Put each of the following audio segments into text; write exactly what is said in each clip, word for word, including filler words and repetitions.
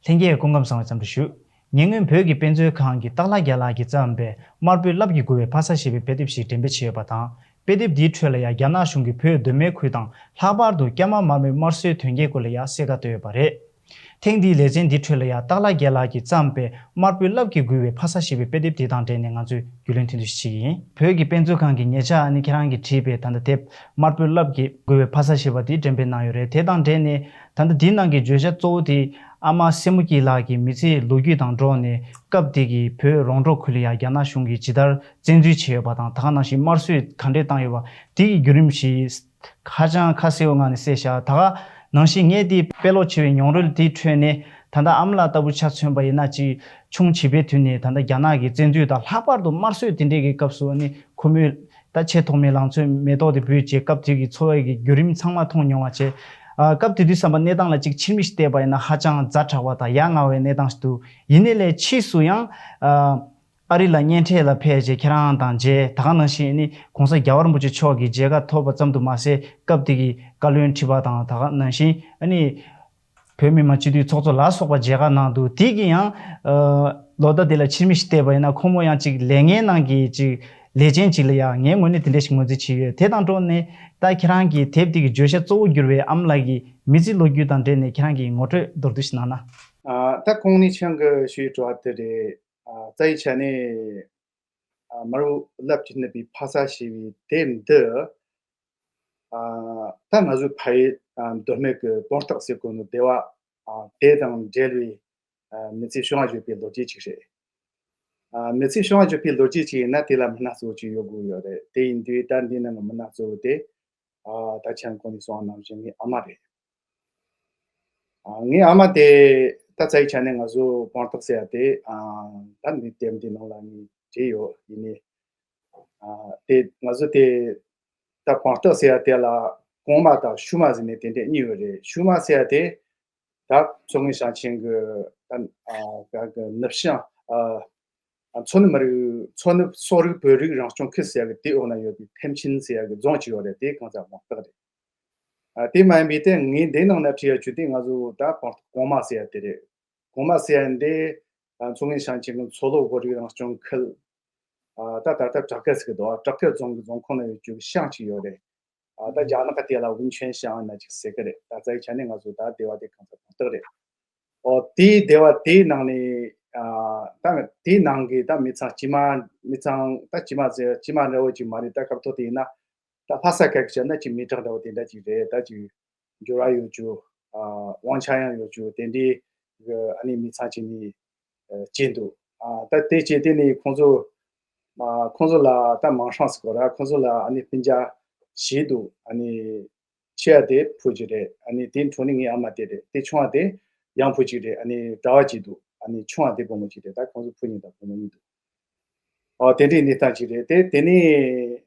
ལྷན་རྒྱས་སྐུ་ཁམས་བཟང་བའི་འཚམས་འདྲི་ཞུ། ཉེ་སྔོན་བོད་ཀྱི་དཔེ་མཛོད་ཁང་གིས་སྟག་ལྷ་རྒྱལ་ལགས་ཀྱིས་བརྩམས་པའི་དམར་པོའི་རླབས་ཀྱིས་བསྒུལ་བའི་ཕ་ས་ཞེས་པའི་དཔེ་དེབ་ཞིག་འགྲེམས་སྤེལ་བྱས་ཡོད་པ་དང་། དཔེ་དེབ་འདིའི་ཁྲོད་ལ་ཡང་རྒྱ་ནག་གཞུང་གིས་བོད་གདོད་མའི་ཁུལ་དང་ལྷག་པར་དུ་སྐྱ་དམར་དམར་མོའི་དམར་གསོད་དོན་རྐྱེན་སྐོར་ལ་ཡང་གསལ་ཁ་བཏོད་ཡོད་པ་རེད། ཐེངས་འདིའི་ལེ་ཚན་འདིའི་ཁྲོད་ལ་ཡང་སྟག་ལྷ་རྒྱལ་ལགས་ཀྱིས་བརྩམས་པའི་དམར་པོའི་རླབས་ཀྱིས་བསྒུལ་བའི་ཕ་ས་ཞེས་པའི་དཔེ་དེབ་དེ་དང་འབྲེལ་ནས་ང་ཚོས་རྒྱུས་ལོན་ཐུང་ཐུང་ཞིག་བྱེད་ཀྱི་ཡིན། བོད་ཀྱི་དཔེ་མཛོད་ཁང་གི་ཉེ་ཆར་ཨ་ནི་ཁྱེད་རང་གིས་བྲིས་པའི་ད་ལྟ་དེབ་དམར་པོའི་རླབས་ཀྱིས་བསྒུལ་བའི་ཕ་ས་ཞེས་པ་དེ་འགྲེམས་སྤེལ་གནང་ཡོད་རེད། དེ་དང་འབྲེལ་ནས་ད་ལྟ་འདིའི་ནང་གི་བརྗོད་བྱ་གཙོ་བོ་དེ་ཨ་མ་སེ་མོ་སྐྱིད་ལགས་ཀྱི་མི་ཚེའི་ལོ་རྒྱུས་དང་འབྲེལ་ནས་སྐབས་དེ་གི་བོད་རོང་འབྲོག་ཁུལ་ལ་ཡང་རྒྱ་ནག་གཞུང་གིས་ཇི་ལྟར་བཙན་འཛུལ་བྱས་ཡོད་པ་དང་། ད་ག་ནང་བཞིན་དམར་གསོད་ག་འདྲས་བཏང་ཡོད་པ་དེ་གི་བརྒྱུད་རིམ་ཞིག་ཧ་ཅང་ཁ་གསལ་བོ་ངང་ནས་གསལ་བཞག་ད་ག་ནང་བཞིན་ངས་དེ་དཔེ་ཀློག་བྱས་པའི་མྱོང་རོལ་དེའི་ཁྲོད་ནས་ད་ལྟ་ཨ་མ་ལགས་ལྟ་བུ་ཆ་མཚོན་པ་ཡིན་ན། ཅིག་ཆུང་བྱིས་པའི་དུས་ནས་ད་ལྟ་རྒྱ་ནག་གི་བཙན་འཛུལ་དང་། ལྷག་པར་དུ་དམར་གསོད་དེ་འདྲས་ཀྱི་སྐབས་སུ་ནི་ཁོ་མོས་ད་ཆེས་ཐོག་མའི་ལང་ཚོའི་མེ་ཏོག་དེ་འབུལ་བྱས། སྐབས་དེ་གི་འཚོ་བའི་གི་བརྒྱུད་རིམ་ཚང་མ་མཐོང་མྱོང་བ་བྱས། ཨ་སྐབས་དེ་དུས་ཙམ་པ་གནས་སྟངས་ལ་ཅིག་ཕྱིར་མིག་བལྟས་པ་ཡིན་ན་ཧ་ཅང་ཛ་དྲག་པ་དང་ཡ་ང་བའི་གནས་སྟངས་ཤིག་འདུག་ཡིན་ནའི་ལས་ཕྱིས་སུ་ཡང་ཨ། ཨ་རི་ལ་གཉེན་འཕྲད་ལ་ཕེབས་རྗེས་ཁྱེད་རང་དང་མཇལ། ད་ག་ནང་བཞིན་ནི་༸གོང་ས་༸རྒྱལ་བ་རིན་པོ་ཆེ་མཆོག་གི་མཇལ་ཁ་ཐོབ་པ་ཙམ་དུ་མ་ཟད། སྐབས་དེ་གི་བཀའ་བློན་ཁྲི་པ་དང་། ད་ག་ནང་བཞིན་ཨ་ནི་བོད་མི་མང་སྤྱི་འཐུས་ཚོགས་གཙོ་ལ་སོགས་པ་མཇལ་ཁ་གནང་འདུག་དེ་གི་ཡང་ཨ་ལོ་ཟླ་དེ་ལ་ཕྱིར་མིག་ཅིག་བལྟས་པ་ཡིན་ན། ཁོང་མོ་ཡང་ཅིག་ལས་ངན་ནང་གི་ཅིག་ལས་ཅན་ཅིག་ལ་ཡང་ངའི་ངོས་ནས་དེ་འདྲ་ཞིག་ངོས་འཛིན་བྱས་ཡོད། དེ་དང་འགྲོགས་ནས་ད་ཁྱེད་རང་གི་དེབ་དེ་གི་བརྗོད་བྱ་གཙོ་བོ་གྱུར་བའི་ཨ་མ་ལགས་ཀྱི་མི་ཚེའི་ལོ་རྒྱུས་དང་འབྲེལ་ནས་ཁྱེད་རང་གི་ངོ་སྤྲོད་མདོར་བསྡུས་ཤིག་གནང་ན། ཨ་ད་གོང་ནས་ཁྱེད་རང་གིས་ཞུས་དྲི་བ་དེ་རེད། ཨ་རྩ་བའི་ཆ་ནས་ཨ་དམར་པོའི་རླབས་ཀྱིས་བསྣུབས་པའི་ཕ་ས་ཞེས་པའི་དེབ་འདི་ཨ་ད་ང་ཚོའི་ཕ་ཡུལ་ཨ་མདོ་སྨད་ཀྱི་དོན་རྟོགས་ཟེར་གོ་ནོ་སྡེ་བ་ཨ་དེ་དང་འབྲེལ་བའི་ཨ་མི་ཚེའི་བྱུང་བ་བརྗོད་པའི་ལོ་རྒྱུས་ཅིག་རེད། ཨ་མི་ཚེའི་བྱུང་བ་བརྗོད་པའི་ལོ་རྒྱུས་ཅིག་ཡིན་ན་དེ་ལ་མི་སྣ་གཙོ་བོ་ཅིག་ཡོད་དགོས་ཡོད་རེད། དེ་ཡིན་དུས་ད་འདི་ནང་གི་མི་སྣ་གཙོ་བོ་དེ་ཨ་ད་ཁྱེད་རང་གོང་ནས་གསུངས་པ་ནང་བཞིན་ངའི་ཨ་མ་རེད། ཨ་ངའི་ཨ་མ་དེ་ད་རྩ་བའི་ཆ་ནས་ང་ཚོ་དོན་རྟོགས་ཟེར་ཡ་དེ་ཨ་ད་འདི་དེབ་འདི་ནང་ལ་ངས་བྲིས་ཡོད། ཡིན་ནའི་ཨ་དེ་ང་ཚོ་དེ་ད་དོན་རྟོགས་ཟེར་ཡ་དེ་ལ་གོང་མ་དང་ཤུལ་མ་ཟེར་ནས་དེ་འདྲས་གཉིས་ཡོད་རེད། ཤུལ་མ་ཟེར་ཡ་དེ་ད་མཚོ་སྔོན་ཞིང་ཆེན་གྱི་ད་ཨ་ག་གི་ནུབ་བྱང་ཨ་མཚོ་ནུབ་མི་རིགས་མཚོ་ནུབ་སོག་རིགས་བོད་རིགས་རང་སྐྱོང་ཁུལ་ཟེར་ཡ་གི་དེའི་འོག་ན་ཡོད་པའི་ཐེམ་ཆེན་ཟེར་ཡ་གི་རྫོང་ཅིག་ཡོད་རེད། དེ་གང་ཟག་དོན་རྟོགས་རེད། ཨ་དེ་མ་ཡིན་པའི་དེ་ངས་འདི་ནང་ན་བྲིས་ཡ་བཅུ་དེ་ང་ཚོ་ད་དོན་རྟོགས་གོང་མ་ཟེར་ཡ་དེ་རེད། གོང་མ་ཟེར་ཡ་འདི་ཨ་མཚོ་སྔོན་ཞིང་ཆེན་གྱི་མཚོ་ལྷོ་བོད་རིགས་རང་སྐྱོང་ཁུལ་ཨ་ད་ད་ལྟ་བྲག་དཀར་ཟེར་གི་འདུག་བྲག་དཀར་རྫོང་གི་རྫོང་ཁོངས་ན་ཡོད་རྒྱུ་གི་ཤང་ཅིག་ཡོད་རེད། ཨ་ད་རྒྱ་ནག་ག་དེ་ལ་ཝུན་ཆོན་ཞང་ན་ཅིག་ཟེར་གི་རེད། ད་རྩ་བའི་ཆ་ནས་ང་ཚོ་ད་སྡེ་བ་དེ་གང་ཟག་དོན་རྟོགས་རེད། ཨོ་དེའི་སྡེ་བ་དེའི་ནང་ནས་ཨ་ད་དེའི་ནང་གི་ད་མི་ཚང་དཀྱུས་མ་མི་ཚང་ད་དཀྱུས་མ་ཟེར་དཀྱུས་མ་འདྲ་བོ་ཅིག་མ་རེད། ད་སྐབས་ཐོག་དེ་ཡིན་ན་ད་ལྷ་ས་ཁ་ཤས་ན་ཅིག་མི་དྲག་འདྲ་བོ་དེ་འདྲ་ཅིག་རེད། ད་ཅིག་འགྱུར་བ་ཡོད་རྒྱུ་ཨ་དབང་ཆ་ཡང་ཡོད་རྒྱུ་དེ་འདྲའི་གི་ཨ་ནི་མི་ཚང་ཅིག་ནས་ཨ་སྐྱེས་འདུག་ཨ་ད་དེ་སྐྱེས་དེ་ནས་ཁོང་ཚོ་ཨ་ཁོང་ཚོ་ལ་ད་མིང་སྲིང་ཟེར་དགོས་ར། ཁོང་ཚོ་ལ་ཨ་ནི་སྤུན་ཀྱག་བྱས་འདུག་ཨ་ནི་ཆེ་བ་དེ་བུ་གཅིག་རེད། ཨ་ནི་དེའི་འཕྲོ་ནས་ངའི་ཨ་མ་དེ་རེད། དེ་ཆུང་བ་དེ་ཡང་བུ་གཅིག་རེད། ཨ་ནི་གྲྭ་པ་གཅིག་འདུག་ཨ་ནི་ཆུང་བ་དེ་བུ་མོ་གཅིག་རེད། ད་ཁོང་ཚོ་བུ་གཉིས་དང་བུ་མོ་གཉིས་འདུག་ཨ་དེ་འདྲའི་གནས་སྟངས་གཅིག་རེད། དེ་དེ་ནས་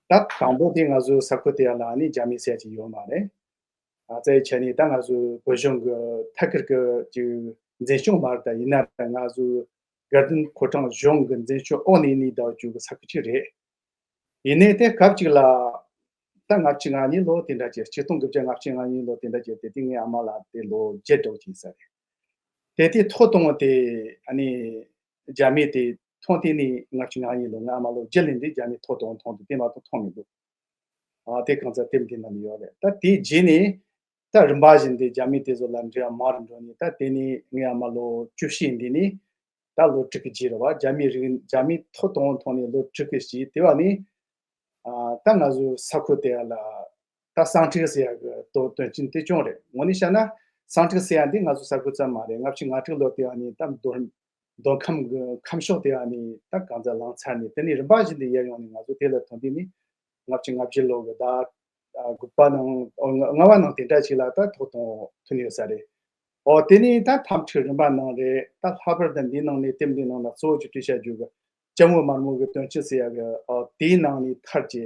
ད་དང་པོ་དེ་ང་ཚོའི་ས་ཁུལ་དེ་ཡ་ལ་ཨ་ནི་རྒྱ་མི་ཟེར་ཡ་ཅིག་ཡོད་མ་རེད། ཨ་རྩ་བའི་ཆ་ནས་ད་ང་ཚོའི་བོད་གཞུང་གི་ཐད་ཀར་གྱི་ཅིག་འཛིན་སྐྱོང་མ་རེད། ད་ཡིན་ན་ད་ང་ཚོའི་དགའ་ལྡན་ཕོ་བྲང་གཞུང་གི་འཛིན་སྐྱོང་འོག་ནས་གནས་བསྡད་རྒྱུ་གི་ས་ཁུལ་ཅིག་རེད། ཡིན་ནའི་དེ་སྐབས་ཅིག་ལ་ད་ལྔ་བཅུ་ང་གཉིས་ལོ་དེ་འདྲ་ཅིག་ཆིག་སྟོང་དགུ་བརྒྱ་ལྔ་བཅུ་ང་གཉིས་ལོ་དེ་འདྲ་ཅིག་དེ་དུས་ངའི་ཨ་མ་ལགས་དེ་ལོ་བརྒྱད་འགྲོ་ཅིག་ཡིན་ས་རེད། དེ་དུས་ཐོག་དང་པོ་དེ་ཨ་ནི་རྒྱ་མི་དེ་ཐོན་དེ་ནི་ལྔ་བཅུ་ང་གཉིས་ལོ། ངའི་ཨ་མ་ལོ་བརྒྱད་ལོན་དུས་རྒྱ་མི་ཐོག་དང་པོ་ཐོན་དུས་དེ་མ་གཏོགས་ཐོན་མི་འདུག་ཨ་དེ་གང་ཟག་དེབ་འདི་ནང་ནས་ཡོད་རེད། ད་དེའི་རྗེས་ནས་ད་རིམ་པ་བཞིན་དུ་རྒྱ་མི་དེ་ཚོ་ལ་འབྲེལ་བ་མང་རུ་འགྲོ་ནས། ད་དེ་ནས་ངའི་ཨ་མ་ལོ་བཅུ་བཞི་འདི་ནས་ད་ལོ་དྲུག་གི་རྗེས་རེད་བ། རྒྱ་མི་རིགས་རྒྱ་མི་ཐོག་དང་པོ་ཐོན་ནས་ལོ་དྲུག་གི་རྗེས་དེ་བ་ནས་ཨ་ད་ང་ཚོའི་ས་ཁུལ་དེ་ལ་ད་སེང་ཁྲི་ཟེར་ཡ་གི་དོ་དོན་རྐྱེན་དེ་བྱུང་རེད། དངོས་གནས་བཤད་ན་སེང་ཁྲི་ཟེར་ཡ་འདི་ང་ཚོའི་ས་ཁུལ་ཙམ་མ་རེད། ལྔ་བཅུ་ང་དྲུག་ལོ་དེ་བ་ནས་ད་མདོ་མདོ་ཁམས་ཀྱི་ཁམས་ཕྱོགས་དེ་ཨ་ནི་ད་གང་ཟག་ལངས་ཚར་ནས། དེ་ནས་རིམ་པ་བཞིན་དུ་ཡར་ཡོང་ནས་ང་ཚོ་དེ་ལ་ཐོན་དུས་ནི་ལྔ་བཅུ་ང་བརྒྱད་ལོ་གི་ཟླ་ཨ་དགུ་པ་ནང་ཨོ་ལྔ་པ་ནང་དེ་འདྲ་ཞིག་ལ་ད་ཐོག་དང་ཐོན་ཡོད་ས་རེད། ཨོ་དེ་ནས་ད་ཐབས་ཁྲིད་རིམ་པ་ནང་རེད། ད་ལྷག་པར་དུ་འདིའི་ནང་ནས་དེབ་འདིའི་ནང་ལ་གཙོ་བོ་གཅིག་བྲིས་བཞག་རྒྱུ་གི་ལྕམ་མོ་དམར་མོ་གི་དོན་རྐྱེན་ཟེར་ཡ་གི་ཨོ་དེའི་ནང་ནས་ཐར་གྱི་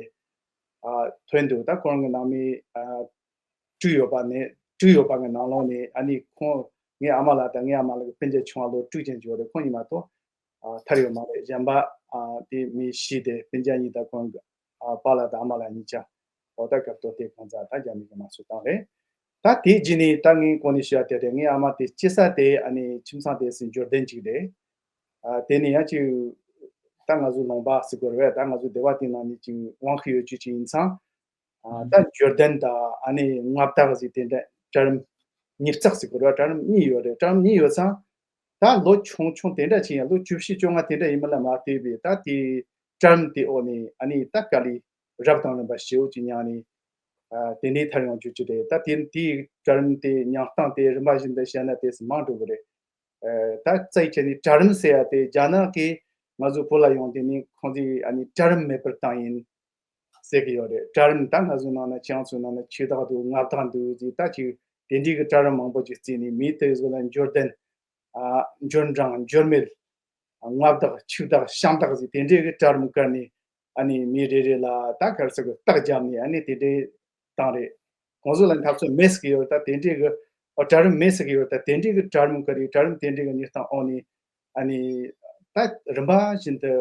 ཨ་ཐོན་འདུག་ད་ཁོ་རང་གི་ནང་མི་ཨ་བྲིས་ཡོད་པ་ནས་བྲིས་ཡོད་པ་གི་ནང་ལོགས་ནས་ཨ་ནི་ཁོང་ངའི་ཨ་མ་ལགས་དང་ངའི་ཨ་མ་ལགས་ཀྱི་སྤུན་ཀྱག་ཆུང་བ་ལོ་དྲུག་ཅན་ཅིག་ཡོད་རེད། ཁོང་གཉིས་མ་གཏོགས་ཨ་ཐར་ཡོད་མ་རེད། གཞན་པ་ཨ་དེ་མི་བཞི་དེ་སྤུན་ཀྱག་གཉིས་དང་ཁོང་གི་ཨ་པཱ་ལགས་དང་ཨ་མ་ལགས་གཉིས་ཆ་ཨོ་ད་སྐབས་ཐོག་དེ་གང་ཟག་ད་རྒྱ་མི་གི་དམར་གསོད་བཏང་རེད། ད་དེའི་རྗེས་ནས་ད་ངས་གོང་ནས་བཤད་དེ་རེད། ངའི་ཨ་མ་དེ་སྐྱེས་ས་དེ་ཨ་ནི་ཁྱིམ་ཚང་དེ་སྲིད་འབྱོར་ལྡན་ཅིག་རེད། ཨ་དེ་ནས་ཡང་ཅིག་ད་ང་ཚོ་ལུང་པ་ཟེར་དགོས་རེད། ད་ང་ཚོ་སྡེ་བ་དེའི་ནང་ནས་ཅིག་དབང་ཤེད་ཡོད་རྒྱུ་ཅིག་ཡིན་ཙང་། ཨ་ད་འབྱོར་ལྡན་དང་ཨ་ནི་མངའ་བདག་ཟེར་དེ་འདྲ་གྲལ་རིམ་གཉིས་བརྩེགས་ཟེར་དགོས་རེད། གྲལ་རིམ་གཉིས་ཡོད་རེད། གྲལ་རིམ་གཉིས་ཡོད་ཙང་། ད་ལོ་ཆུང་ཆུང་དེ་འདྲ་ཅིག་ཡང་ལོ་བཅུ་བཞི་བཅོ་ལྔ་དེ་འདྲ་ཡིན་མིན་ལ་མ་ལྟོས་པའི་ད་དེའི་གྲལ་རིམ་དེའི་འོག་ནས་ཨ་ནི་ད་དཀའ་ལས་རབ་དང་རིམ་པ་ཞེ་པོ་ཅིག་མྱངས་ནས། ཨ་དེ་འདྲའི་ཐར་ཡོང་རྒྱུ་ཅིག་རེད། ད་དེ་དེའི་གྲལ་རིམ་དེ་མྱངས་སྟངས་དེ་རིམ་པ་བཞིན་དུ་བཤད་ན་དེ་མང་འགྲོ་གི་རེད། ཨ་ད་རྩ་བའི་ཆ་ནས་གྲལ་རིམ་ཟེར་ཡ་དེ་རྒྱ་ནག་གིས་ང་ཚོ་བོད་ལ་ཡོང་དུས་ནས་ཁོང་ཚོས་ཨ་ནི་གྲལ་རིམ་མེད་པར་བཏང་ཡིན་ཟེར་གི་ཡོད་རེད། གྲལ་རིམ་ད་ང་ཚོའི་ནང་ན་ཁྱེད་རང་ཚོའི་ནང་ན་ཆོས་བདག་འདུག་མངའ་བདག་འདུག་ཟེར། ད་ཅིག་དེ་འདྲའི་གི་གྲལ་རིམ་མང་པོ་ཅིག་བརྩིས་ནས་མི་དེ་ཚོ་ལ་འབྱོར་ལྡན། ཨ་འབྱོར་འབྲིང་འབྱོར་མེད། མངའ་བདག་ཆོས་བདག་ཤམ་བདག་ཟེར་དེ་འདྲའི་གི་གྲལ་རིམ་བཀར་ནས་ཨ་ནི་མི་རེ་རེ་ལ་ད་ག་རེ་ཟེར་གི་རྟགས་བརྒྱབ་ནས་ཨ་ནི་དེ་འདྲའི་བཏང་རེད། ཁོང་ཚོ་ལ་འཐབ་རྩོད་མེད་ཟེར་གི་ཡོད། ད་དེ་འདྲའི་གི་ཨོ་གྲལ་རིམ་མེད་ཟེར་གི་ཡོད། ད་དེ་འདྲའི་གི་གྲལ་རིམ་བཀར་རེད། གྲལ་རིམ་དེ་འདྲའི་གི་གནས་སྟངས་འོག་ནས་ཨ་ནི་ད་རིམ་པ་བཞིན་དུ་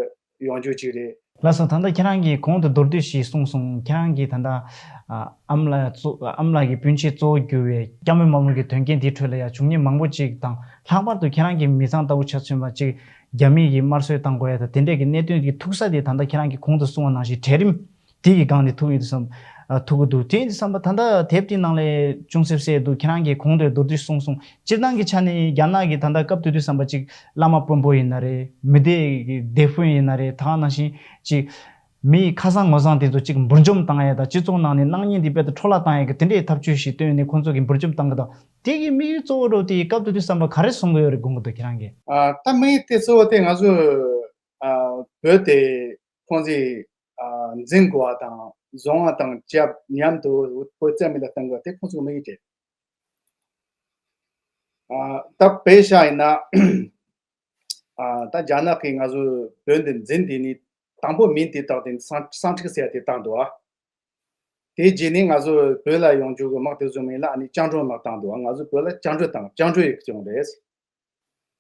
ཡོང་རྒྱུ་ཅིག་རེད། ལགས་སོ། ད་ལྟ་ཁྱེད་རང་གིས་གོང་དུ་མདོར་བསྡུས་ཤིག་གསུངས་སོང་། ཁྱེད་རང་གིས་ད་ལྟ་ཨ་ཨ་མ་ལགས་གཙོ་ཨ་མ་ལགས་ཀྱི་སྤུན་མཆེད་གཙོ་བོ་གྱུར་བའི་སྐྱབས་མགོན་རིན་པོ་ཆེའི་དོན་རྐྱེན་དེའི་ཁྲོད་ལ་ཡང་བྱུང་མཁན་མང་པོ་ཅིག་དང་། ལྷག་པར་དུ་ཁྱེད་རང་གི་མི་ཚང་ལྟ་བུ་ཆ་མཚོན་པ་ཅིག་རྒྱ་མི་གིས་དམར་གསོད་བཏང་དགོས་ཡ་དང་དེ་འདྲས་ཀྱི་གནད་དོན་གྱི་ཐུག་ས་དེ་ད་ལྟ་ཁྱེད་རང་གིས་གོང་དུ་གསུངས་པ་ནང་བཞིན་གྲལ་རིམ་དེ་གི་སྒང་ནས་ཐུག་ཡོད་དུས་བསམ་ཨ་ཐུག་གི་འདུག་དེ་ཡིན་དུས་བསམ་པ་ད་ལྟ་དེབ་དེའི་ནང་ལས་ཅུང་ཟད་གསལ་འདུག་ཁྱེད་རང་གིས་གོང་དུ་མདོར་བསྡུས་གསུངས་སོང་། སྤྱིར་བཏང་གི་ཆ་ནས་རྒྱ་ནག་གིས་ད་ལྟ་སྐབས་དེ་དུས་བསམ་པ་ཅིག་བླ་མ་དཔོན་པོ་ཡིན་ན་རེད། མི་སྡེ་གི་སྡེ་དཔོན་ཡིན་ན་རེད། ད་ག་ནང་བཞིན་ཅིག་མི་ཁ་སང་ངོ་སང་དེ་ཚོ་གཅིག་འབུར་འཇོམས་བཏང་ཡ་དང་སྤྱི་ཚོགས་ནང་ནས་སྣང་བརྙན་དེ་རྦད་དེ་འཕྲོ་བརླག་བཏང་ཡ་གི་དེ་འདྲའི་ཐབས་ཇུས་ཤིག་བཏོན་ནས་ཁོང་ཚོ་གི་འབུར་འཇོམས་བཏང་གི་དང་། དེ་གི་དམིགས་ཡུལ་གཙོ་བོ་རོ་དེ་སྐབས་དེ་དུས་བསམ་པ་ག་རེ་བཟུང་གི་ཡོད་རེད་དགོངས་གི་འདུག་ཁྱེད་རང་གིས། ཨ་ད་དམིགས་ཡུལ་དེ་གཙོ་བོ་དེ་ང་ཚོ་ཨ་བོད་དེ་ཁོང་ཚོས་ཨ་འཛིན་དགོས་པ་དང་བཟུང་བ་དང་རྒྱབ་མཉམ་དུ་བོད་རྩ་མེད་ལ་གཏོང་དགོས་པ་དེ་ཁོང་ཚོའི་དམིགས་ཡུལ་རེད། ཨ་ད་དཔེ་བཞག་ཡིན་ན། ཨ་ད་རྒྱ་ནག་གིས་ང་ཚོའི་བོད་འདི་འཛིན་དེ་ནི་དང་པོ་མིང་དེ་བཏགས་དེ་སང་སང་ཁྲིག་ཟེར་ཡ་དེ་བཏགས་འདུག་ཨ། དེ་རྗེས་ནས་ང་ཚོ་བོད་ལ་ཡོང་རྒྱུ་གི་དམག་དེ་ཚོ་མིང་ལ་ཨ་ནི་སྐྱབས་འགྲོ་དམག་བཏགས་འདུག་ཨ། ང་ཚོ་བོད་ལ་སྐྱབས་འགྲོ་དང་སྐྱབས་འགྲོ་ཡི་སྐྱོང་རེད།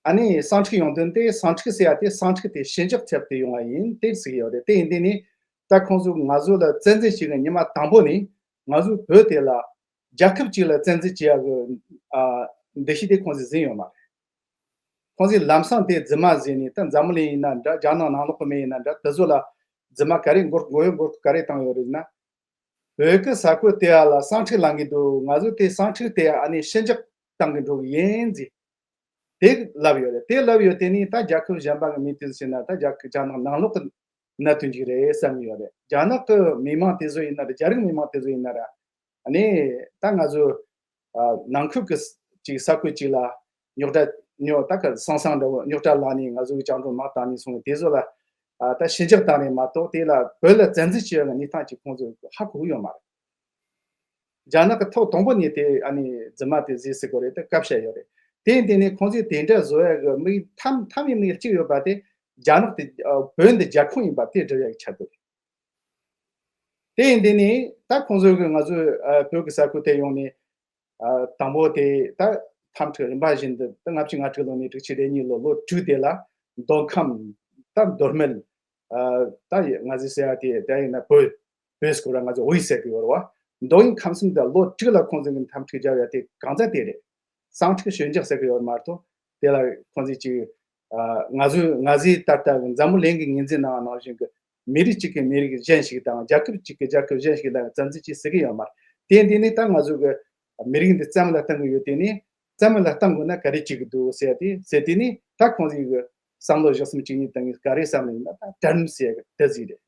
ཨ་ནི་སང་ཁྲིག་ཡོང་དོན་དེ་སང་ཁྲིག་ཟེར་ཡ་དེ་སང་ཁྲིག་དེ་ཞི་འཇགས་ཐེབས་ཏེ་ཡོང་བ་ཡིན་དེ་ཟེར་གི་ཡོད་རེད། དེ་ཡིན་དེ་ནི་ད་ཁོང་ཚོ་ང་ཚོ་ལ་བཙན་འཛུལ་བྱེད་གི་ཉི་མ་དང་པོ་ནི་ང་ཚོ་བོད་དེ་ལ་རྒྱལ་ཁབ་ཅིག་ལ་བཙན་འཛུལ་བྱེད་ཡ་གི་ཨ་འདུ་ཤེས་དེ་ཁོང་ཚོས་ཟིན་ཡོད་མ་རེད། ཁོང་ཚོས་ལམ་སང་དེ་རྫུན་མ་བཟོས་ནས་ད་འཛམ་བུ་གླིང་ཡིན་ན་འདྲ། རྒྱ་ནག་ནང་ལོགས་གི་མི་ཡིན་ན་འདྲ། དེ་ཚོ་ལ་རྫུན་མ་ག་རེ་མགོ་མགོ་གཡོག་མགོ་སྐོར་ག་རེ་བཏང་ཡོད་རེད་ན། བོད་ཀྱི་ས་ཁུལ་དེ་ཡ་ལ་སང་ཁྲིག་ལངས་གི་འདུག་ང་ཚོ་དེ་སང་ཁྲིག་དེ་ཡ་ཨ་ནི་ཞི་འཇགས་བཏང་གི་འགྲོ་གི་ཡིན་ཟེར། དེ་ལབ་ཡོད་རེད། དེ་ལབ་ཡོད་དེ་ནི་ད་རྒྱལ་ཁབ་གཞན་པ་གི་མི་དེ་ཚོ་བྱས་ན་ད་རྒྱ་རྒྱ་ནག་ནང་ལོགས་གི་གནད་དོན་ཅིག་རེད་བསམ་གི་ཡོད་རེད། རྒྱ་ནག་གི་མི་མང་དེ་ཚོ་ཡིན་ན་རེད། རྒྱ་རིགས་མི་མང་དེ་ཚོ་ཡིན་ན་རེད། ཨ་ནི་ད་ང་ཚོ་ཨ་ནང་ཁུལ་གྱི་ཅིག་ས་ཁུལ་ཅིག་ལ་རྙོག་དྲ་རྙོག་ད་ག་སང་སང་འདྲ་བོ་རྙོག་དྲ་ལངས་ནས་ང་ཚོ་གི་སྐྱབས་འགྲོ་དམག་བཏང་ནས་སོང་བའི་དེ་ཚོ་ལ་ཨ་ད་ཞི་འཇགས་བཏང་ནས་མ་གཏོགས་དེ་ལ་བོད་ལ་བཙན་འཛུལ་བྱེད་ཡ་གི་གནས་སྟངས་ཅིག་ཁོང་ཚོས་ཧ་གོ་གི་ཡོད་མ་རེད། རྒྱ་ནག་གི་ཐོག་དང་པོ་ནས་དེ་ཨ་ནི་རྫུན་མ་དེ་བཟོས་ཟེར་དགོས་རེད། དེ་བཀའ་བཤད་ཡོད་རེད། དེ་ཡིན་དེ་ནས་ཁོང་ཚོས་དེ་འདྲ་བཟོ་ཡ་གི་དམིགས་མཐའ་མཐའ་མའི་དམིགས་གཅིག་ཡོད་པ་དེ་རྒྱ་ནག་དེ་ཨ་བོད་འདི་རྒྱ་ཁོངས་ཡིན་པ་དེ་སྒྲུབ་ཡ་གི་ཆེད་དུ་རེད། དེ་ཡིན་དེ་ནས་ད་ཁོང་ཚོ་གི་ང་ཚོའི་ཨ་བོད་ཀྱི་ས་ཁུལ་དེ་ཡོང་ནས་ཨ་དང་པོ་དེ་ད་འཐབ་འཁྲུག་རིམ་པ་བཞིན་དུ་ད་ལྔ་བཅུ་ང་དྲུག་ལོ་ནས་དྲུག་ཅུ་རེ་གཉིས་ལོ་ལོ་དྲུག་དེ་ལ་མདོ་ཁམས་ད་མདོ་སྨད་ཨ་ད་ང་ཚོས་ཟེར་ཡ་དེ་དེ་ཡིན་ན་བོད་བོད་སྐོར་ལ་ང་ཚོ་དབུས་ཟེར་གི་ཡོད་རེད་བ། མདོ་དབུས་ཁམས་གསུམ་དུ་ལོ་དྲུག་ལ་ཁོང་ཚོ་གི་འཐབ་འཁྲུག་བརྒྱབ་ཡ་དེ་གང་ཚ་དེ་རེད། སང་ཁྲིག་ཞི་འཇགས་ཟེར་གི་ཡོད་མ་གཏོགས་དེ་ལ་ཁོང་ཚོས་ཅིག་ཨ་ང་ཚོས་ང་ཚོའི་ད་ལྟ་གི་འཛམ་བུ་གླིང་གི་ངོས་འཛིན་གནང་བ་ནང་བཞིན་གི་མི་རིགས་གཅིག་གི་མི་རིགས་གཞན་ཞིག་དང་རྒྱལ་ཁབ་གཅིག་གི་རྒྱལ་ཁབ་གཞན་ཞིག་ལ་བཙན་འཛུལ་ཅིག་ཟེར་གི་ཡོད་མ་རེད། དེ་འདི་ནི་ད་ང་ཚོ་གི་མི་རིགས་འདི་རྩ་མེད་ལ་གཏོང་གི་ཡོད། དེ་ནི་རྩ་མེད་ལ་གཏོང་དགོས་ན་ག་རེ་བྱེད་གི་འདུག་ཟེར་ཏེ་ཟེར་དེ་ནི་ད་ཁོང་ཚོའི་གི་བསམ་བློ་བཞི་གསུམ་བཅུ་གཉིས་སྟེང་གི་ག་རེ་བསམ་ནས་ཡིན་ན་ད་གྲལ་རིམ་ཟེར་གི་དེ་ཟིག་རེད།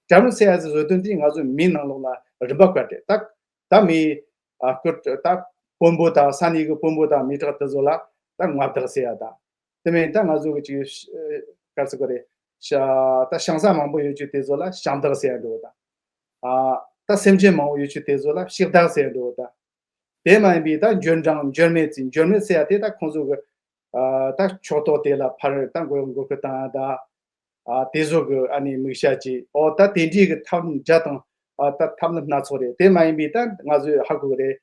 གྲལ་རིམ་ཟེར་ཡ་ཟིག་བཟོ་དོན་དེ་ང་ཚོ་མིའི་ནང་ལོགས་ལ་རིམ་པ་བཀར་ཏེ་ད་ད་མི་ཨ་སྐུ་ད་དཔོན་པོ་དང་ས་གནས་གི་དཔོན་པོ་དང་མི་དྲག་དེ་ཚོ་ལ་ད་མངའ་བདག་ཟེར་ཡ་དང་། དེ་མིན་ད་ང་ཚོ་གི་ཅིག་ག་ཟེར་གི་རེད། ཤ་ད་ཞང་ས་མང་པོ་ཡོད་ཆུ་དེ་ཚོ་ལ་ཞང་བདག་ཟེར་ཡ་འགྲོ་དང་། ཨ་ད་སེམས་ཅན་མང་པོ་ཡོད་ཆུ་དེ་ཚོ་ལ་ཤི་བདག་ཟེར་ཡ་འགྲོ་དང་། དེ་མ་ཡིན་པའི་ད་འབྱོར་འབྲིང་འབྱོར་མེད་ཅིག་འབྱོར་མེད་ཟེར་ཡ་དེ་ད་ཁོང་ཚོ་གི་ཨ་ད་ཕྱོགས་གཏོགས་དེ་ལ་ཕར་ད་མགོ་མགོ་སྐོར་བཏང་ཡ་ད། ཨ་དེ་ཚོ་གི་ཨ་ནི་དམིགས་བྱ་ཅིག་ཨོ་ད་དེ་འདྲའི་གི་ཐབས་ལམ་བརྒྱ་དང་ཨ་ད་ཐབས་ལམ་སྣ་ཚོགས་རེད། དེ་མ་ཡིན་པའི་ད་ང་ཚོས་ཧ་གོ་གི་རེད།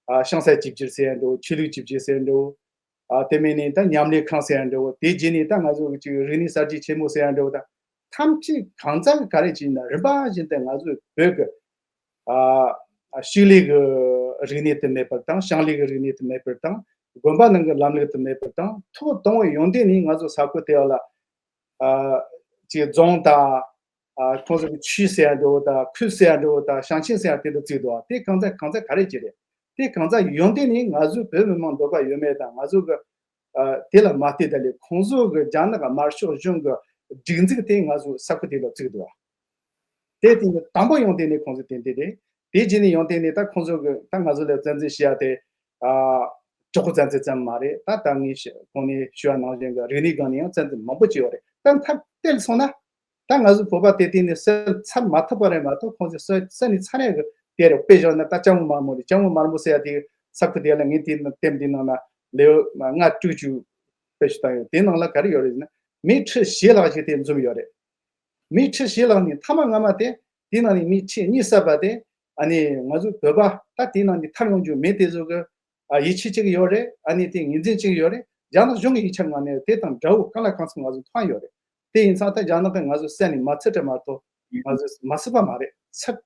ཨ་ཞིང་ས་ཅིག་བསྒྱུར་ཟེར་ཡ་འགྲོ། ཆོས་ལུགས་ཅིག་བསྒྱུར་ཟེར་ཡ་འགྲོ། ཨ་དེ་མིན་ནི་ད་མཉམ་ལས་ཁང་ཟེར་ཡ་འགྲོ། དེ་རྗེས་ནས་ད་ང་ཚོ་གི་ཅིག་རིག་གནས་གསར་བརྗེ་ཆེན་མོ་ཟེར་ཡ་འགྲོ། ད་ཐམས་ཅད་གང་ཚང་ག་རེ་བྱས་ན་རིམ་པ་བཞིན་དུ་ང་ཚོའི་བོད་གི་ཨ་ཨ་ཕྱུགས་ལས་གི་ རིག་གནས་དེ་མེད་པར་དང་། ཞིང་ལས་ཀྱི་རིག་གནས་དེ་མེད་པར་དང་། དགོན་པ་ནང་གི་ལམ་ལུགས་དེ་མེད་པར་དང་། ཐོག་དང་པོ་ཡོན་ཏན་ནི་ང་ཚོ་ས་ཁུལ་དེ་ཡོད་ལ། ཨ་ཅིག་རྫོང་དང་། ཨ་ཁོང་ཚོ་གི་ཆུས་ཟེར་ཡ་འདྲ་བོ་དང་། ཁུལ་ཟེར་ཡ་འདྲ་བོ་དང་། ཞིང་ཆེན་ཟེར་ཡ་དེ་འདྲ་བརྩིས་འདུག་དེ་གང་ཟག་གང་ཟག་ག་རེ་ཅིག་རེད། དེ་གང་ཟག་ཡོན་ཏན་ནི་ང་ཚོའི་བོད་མི་མང་འདོད་པ་ཡོད་མེད་དང་། ང་ཚོ་གི་ཨ་དེ་ལ་མ་བལྟས་ད་ལས། ཁོང་ཚོ་གི་རྒྱ་ནག་དམར་ཤོག་གཞུང་གི་སྒྲིག་འཛུགས་དེ་ང་ཚོ་ས་ཁུལ་དེ་ལ་བརྩིས་འདུག་དེ་དེ་ནི་དང་པོ་ཡོན་ཏན་ནི་ཁོང་ཚོ་དེ་འདྲ་རེད། དེ་རྗེས་ནས་ཡོན་ཏན་ནི་ད་ཁོང་ཚོ་གི་ད་ང་ཚོ་ལ་བཙན་འཛུལ་བྱས་ཡ་དེ། ཨ་གྲོགས་པོ་བཙན་འཛུལ་ཙམ་མ་རེད། ད་ད་ངས་གོང་ནས་ཞུ་བ་ནང་བཞིན་གི་རིག་གནས་སྒང་ནས་ཡང་བཙན་འཛུལ་མང་པོ་བྱས་ཡོད་རེད། ད་མཐར་གཏུགས་སོང་ན། ད་ང་ཚོ་བོད་པ་དེ་དེ་ནས་བསད་ཚར་མ་ཐུབ་པ་རེད་མ་གཏོགས། ཁོང་ཚོས་བསད་བསད་ནས་ཚར་ཡ་གི་དེ་རེད། དཔེ་བཞག་ན་ད་ལྕམ་མོ་དམར་མོ་རེད། ལྕམ་མོ་དམར་མོ་ཟེར་ཡ་དེ་ས་ཁུལ་དེ་ལ་ངས་དེ་ནང་ལྟེམ་དེ་ནང་ན་ལེའུ་ལྔ་དྲུག་ཅུ་དཔེ་ཞིག་བཏང་ཡོད། དེ་ནང་ལ་ག་རེ་ཡོད་རེད་ཟེར་ན། མི་ཁྲི་བཞི་ལྷག་ཞིག་དེ་འཛོམས་ཡོད་རེད། མི་ཁྲི་བཞི་ལྷག་ནས་མཐའ་མ་སྔ་མ་དེ། དེ་ནང་ནས་མི་ཁྲི་གཉིས་བསད་པ་དེ། ཨ་ནི་ང་ཚོ་བོད་པ་ད་དེ་ནང་ནས་ཐར་ཡོང་རྒྱུ་མེད། དེ་ཚོ་གི་ཨ་ཡིད་ཆེས་བྱེད་ཀྱི་ཡོད་རེད། ཨ་ནི་དེ་ངོས་འཛིན་བྱེད་ཀྱི་ཡོད་རེད། རྒྱ་ནག་གཞུང་གི་ཡིག་ཆ་ནང་ནས་དེ་དང་འདྲ་བོ་གང་ལ་གང་འཚམ་ང་ཚོ་མཐོང་ཡོད་རེད། དེ་ཡིན་ཙང་ད་རྒྱ་ནག་གིས་ང་ཚོ་བསད་ནས་མ་ཚར་དེ་མ་གཏོགས། ང་ཚོས་མ་བསད་པ་མ་རེད། ཚད།